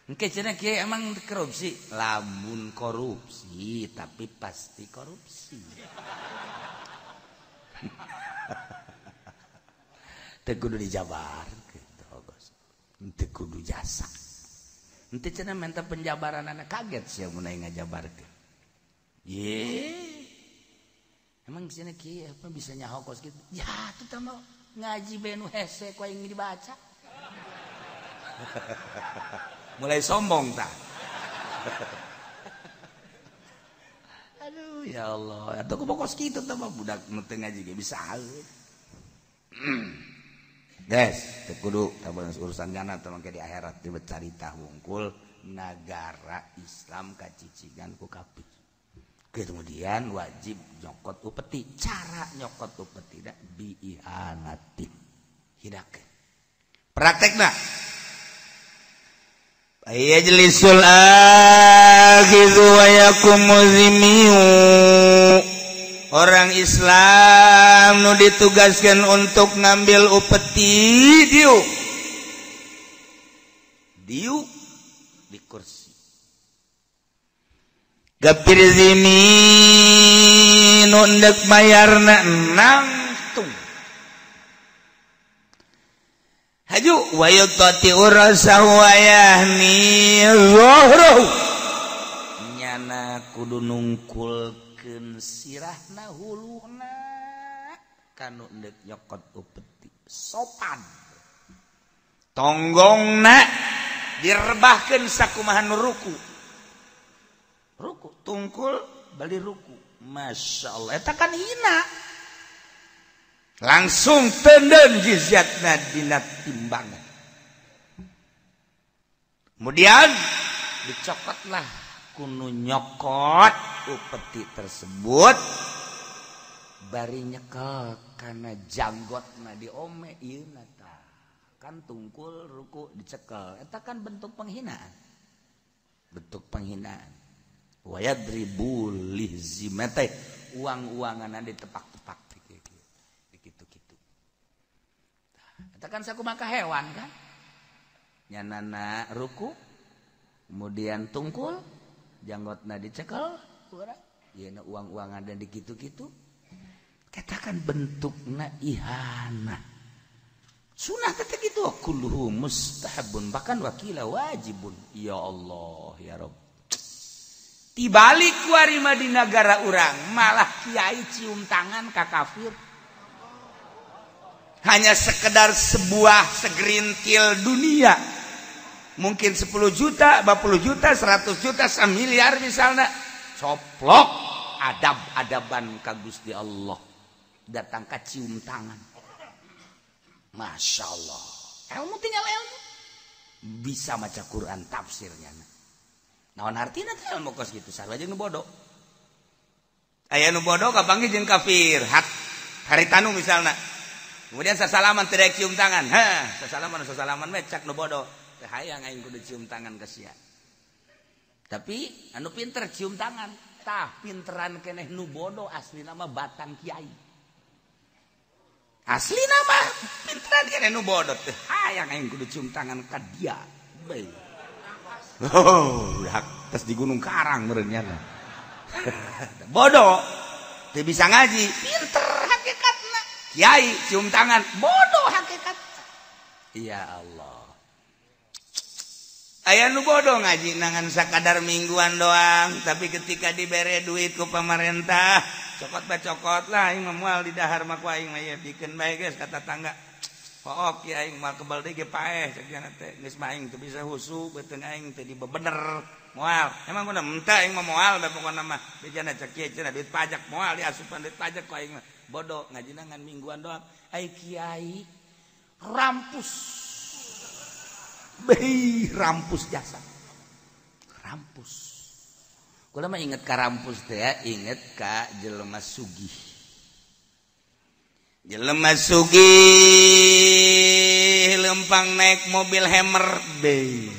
Engke cenah kiai emang korupsi? Lamun korupsi, tapi pasti korupsi. Teu kudu dijabar gitu, teu kudu jasa. Henteu cenah menta penjabaranana kaget sia mun aing ngajabarkeun. Ye. Emang cenah kieu apa bisa nyaho kos kitu? Ya atuh tah mah ngaji bae nu hese ku aing dibaca. Mulai sombong tah. Aduh ya Allah, atuh ku kos kitu tah mah budak nu teu ngaji ge bisa. Des, teu kudu tabang urusan jana teh mangke di akhirat dibecarita wungkul nagara Islam kacicingan ku kafir. Kemudian wajib nyokot upeti. Cara nyokot upeti da biihanati. Hidakeun. Praktekna. Yajlisul akhidhu wa yakumu zimiu. Orang Islam nu ditugaskan untuk ngambil upeti diuk. Diuk di kursi. Gapir zimi nu endek mayarna nangtung. Haju wa yutati urasahu wa yahni zuhruhu. Nyana kudu nungkul sirahna huluna kanu endek nyokot upeti sopan tonggongna direbahkeun sakumaha nu ruku ruku tungkul bali ruku. Masya Allah eta kan hina langsung tenden jizyatna dina timbangan. Kemudian dicokotlah kunu nyokot upeti tersebut bari nyekel kana janggotna diome ieu na tah kan tungkul ruku dicekel eta kan bentuk penghinaan, bentuk penghinaan. Wa yadribu lihzimate uang-uanganna ditepak-tepak kitu-kitu. Eta kan sakumaha hewan kan nyanana ruku kemudian tungkul janggotna dicekel yeuna uang-uangan dan dikitu-kitu katakan bentukna ihana. Sunah teh kitu kulluhu mustahabun bahkan wakila wajibun. Ya Allah ya Rabb. Tibalik kuari mah di nagara urang malah kiai cium tangan ka kafir. Hanya sekedar sebuah segerintil dunia. Mungkin 10 juta, 20 juta, 100 juta, 1 miliar misalnya. Coplok adab-adaban ka Gusti Allah. Datang ka cium tangan. Masya Allah. Ilmu tinggal ilmu. Bisa maca Quran tafsirnya. Naon artina teh ilmu kos gitu sarua jeung nu bodoh. Aya nu bodoh kapanggih jeung kafir. Haritanu misalnya. Kemudian sasalaman tidak cium tangan. Hah, sasalaman sasalaman we cak nu bodoh. Teu hayang aing kudu cium tangan ka sia. Tapi anu pinter cium tangan. Tah pinteran keneh nu bodoh asli nama batang kiai. Asli nama pinteran keneh nu bodoh teh hayang aing kudu cium tangan ka dia. Bae. Oh, tes di Gunung Karang meureun nya. Bodoh teu bisa ngaji, pinter hakikatna. Kiai cium tangan, bodoh hakikatna. Ya Allah. Aya nu bodoh ngaji nangan sakadar mingguan doang, tapi ketika dibere duit ku pemerintah, cokot ba cokot lah aing mah moal di dahar mah ku aing mah ye bikeun bae geus ka tatangga. Pook ya aing moal kebal deui ge paeh cek nya teh geus mah aing teu bisa husu beuteung aing teh dibebener moal. Emang kudu mentah aing mah moal da pokona mah bejana cek kieu cenah duit pajak moal diasupan duit pajak ku aing mah. Bodoh ngaji nangan mingguan doang. Ai kiai rampus. Bei rampus jasa. Rampus. Kula mah inget ka rampus teh ya, inget ka jelema sugih. Jelema sugih lempang naik mobil Hammer bei.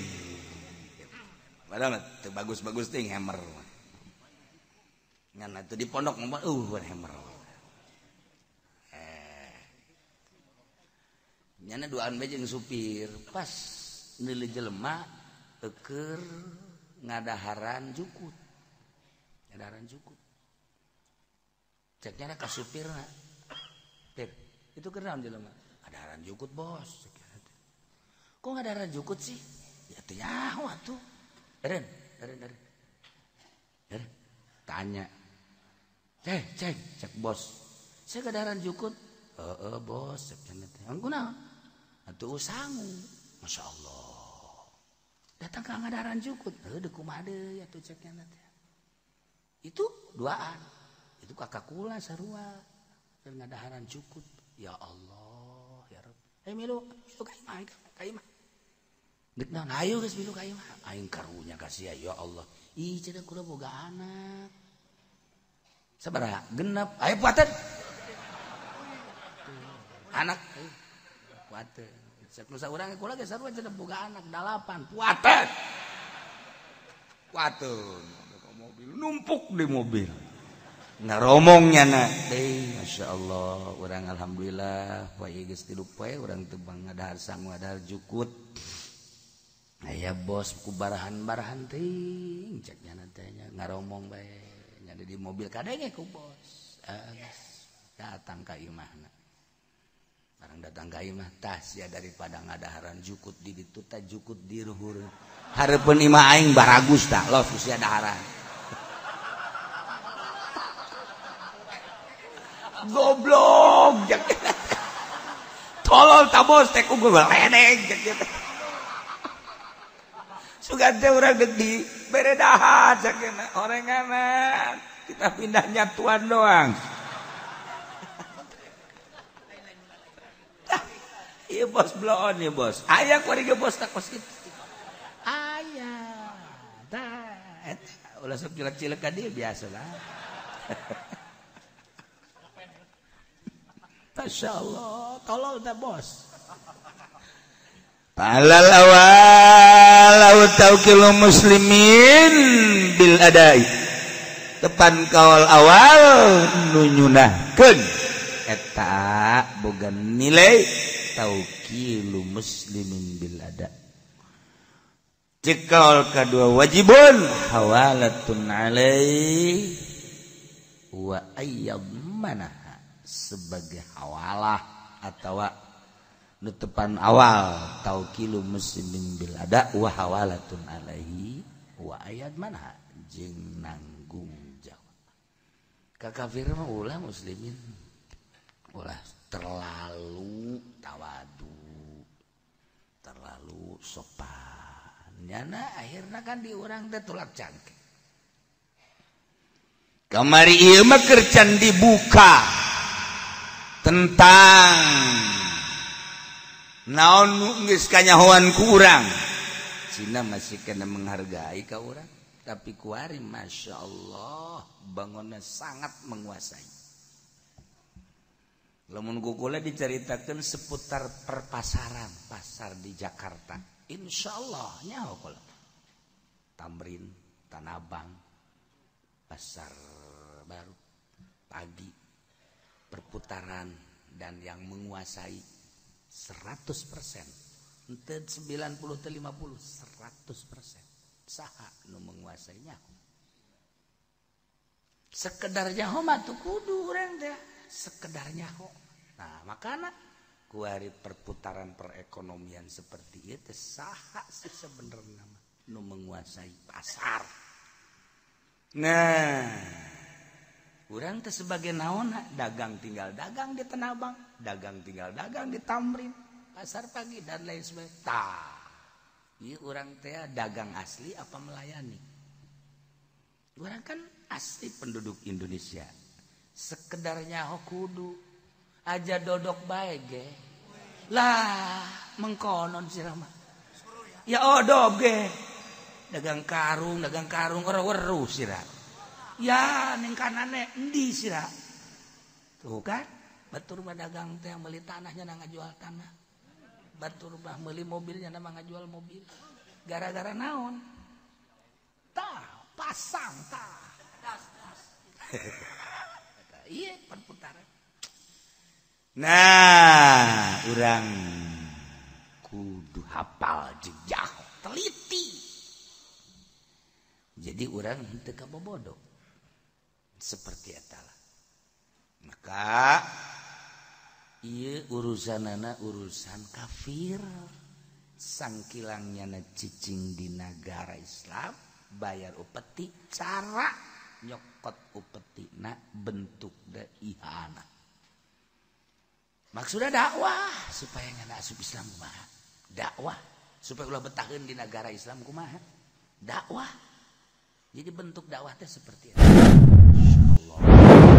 Padahal teu bagus-bagus ting Hammer. Ngan atuh di pondok mah Hammer. Nyana duaan bae jeung supir pas nilai jelema eker ngadaharan jukut. Ngadaharan jukut. Ceknya ka supirna. Pir, itu keur naon jelema? Ngadaharan jukut, Bos. Kok ngadaharan jukut sih? Ya teu nyaho atuh. Eren, eren, eren. Eren, tanya. Cek, cek, cek bos. Saya ngadaharan jukut. Heeh, bos, cek cenah teh. Kunaon? Atuh sangu. Masya Allah. Datang ke ngadaharan jukut. Heuh, deuk kumaha deui atuh cek nya teh. Itu duaan. Itu kakak kula sarua. Keur ngadaharan jukut. Ya Allah, ya Rabb. Hey milu, milu ka imah, ka imah. Deuk naon? Hayu geus milu ka imah. Aing karunya ka sia ya Allah. Ih cenah kula boga anak. Sabaraha? Genep. Ayo puateun. Anak puateun. Cek nu saurang kula ge sarua cenah boga anak 8. Puateun. Puateun. Mobil numpuk di mobil. Ngaromongnya na deui Masya Allah urang alhamdulillah poe geus 3 poe urang teu ngadahar sangu ngadahar jukut. Aya bos ku barahan-barahan teuing cek nya teh nya ngaromong bae nya di mobil kadenge ku bos. Datang ka imahna. Barang datang ka imah tas ya daripada ngadaharan jukut di ditu tah jukut di luhur. Hareupeun imah aing baragus tah los usia daharan. Goblok tolol ta bos teh ku ledeng cek teh. Sugan teh urang deuk di bere dahar cek orenganan kita pindah nyatuan doang. Iya bos bloon ya bos. Aya kuari ge bos tak kos kitu. Aya. Tah eta ulah sok cilek-cilek ka dieu biasa lah. Masya Allah, tolol dah bos. Palal awal au taukilu muslimin bil adai. Tepan kaul awal nunyunahkeun eta boga nilai taukilu muslimin bil ada. Cek kaul kadua wajibun hawalatun alaih wa ayyamana sebagai hawalah atau nutupan awal taukilu muslimin bil ada wa hawalatun alaihi wa ayat mana jeung nanggung jawab. Ka kafir mah ulah muslimin ulah terlalu tawadu, terlalu sopan. Nyana akhirna kan di urang teh tulak cangkeng. Kamari ieu mah keur can dibuka tentang naon nu geus kanyahoan ku urang. Cina masih kena menghargai ka urang, tapi kuari Masya Allah bangunnya sangat menguasai. Lamun kula diceritakan seputar perpasaran pasar di Jakarta, insya Allah nyaho kula. Thamrin, Tanah Abang, Pasar Baru, pagi, perputaran dan yang menguasai 100%, ente 90 50 100%, saha nu menguasainya? Sekedar nyaho mah tuh kudu urang teh sekedar nyaho. Nah, makana kuari perputaran perekonomian seperti itu, saha sih sebenarnya nu menguasai pasar? Nah, urang teh sebagai naon? Dagang tinggal dagang di Tanah Abang, dagang tinggal dagang di Thamrin, pasar pagi, dan lain sebagainya. Tah, ieu urang teh dagang asli apa melayani? Urang kan asli penduduk Indonesia, sekedar nyaho kudu aja dodok bae ge lah mengkonon sih mah ya odog ge dagang karung, dagang karung ora weruh sira ya ning kanane endi sira tuh kan. Batur mah dagang teh meuli tanahnya na ngajual tanah, batur mah meuli mobilnya na ngajual mobil. Gara-gara naon? Tah pasang tah iya perputaran. Nah, urang kudu hafal jejak teliti, jadi urang henteu kabobodo seperti eta lah. Maka ieu urusanana urusan kafir sangkilangnya na cicing di negara Islam bayar upeti, cara nyokot upeti na bentuk da ihana. Maksudnya dakwah supaya ngana asup Islam kumaha, dakwah supaya ulah betaheun di negara Islam kumaha, dakwah. Jadi bentuk dakwah teh seperti itu. Insyaallah.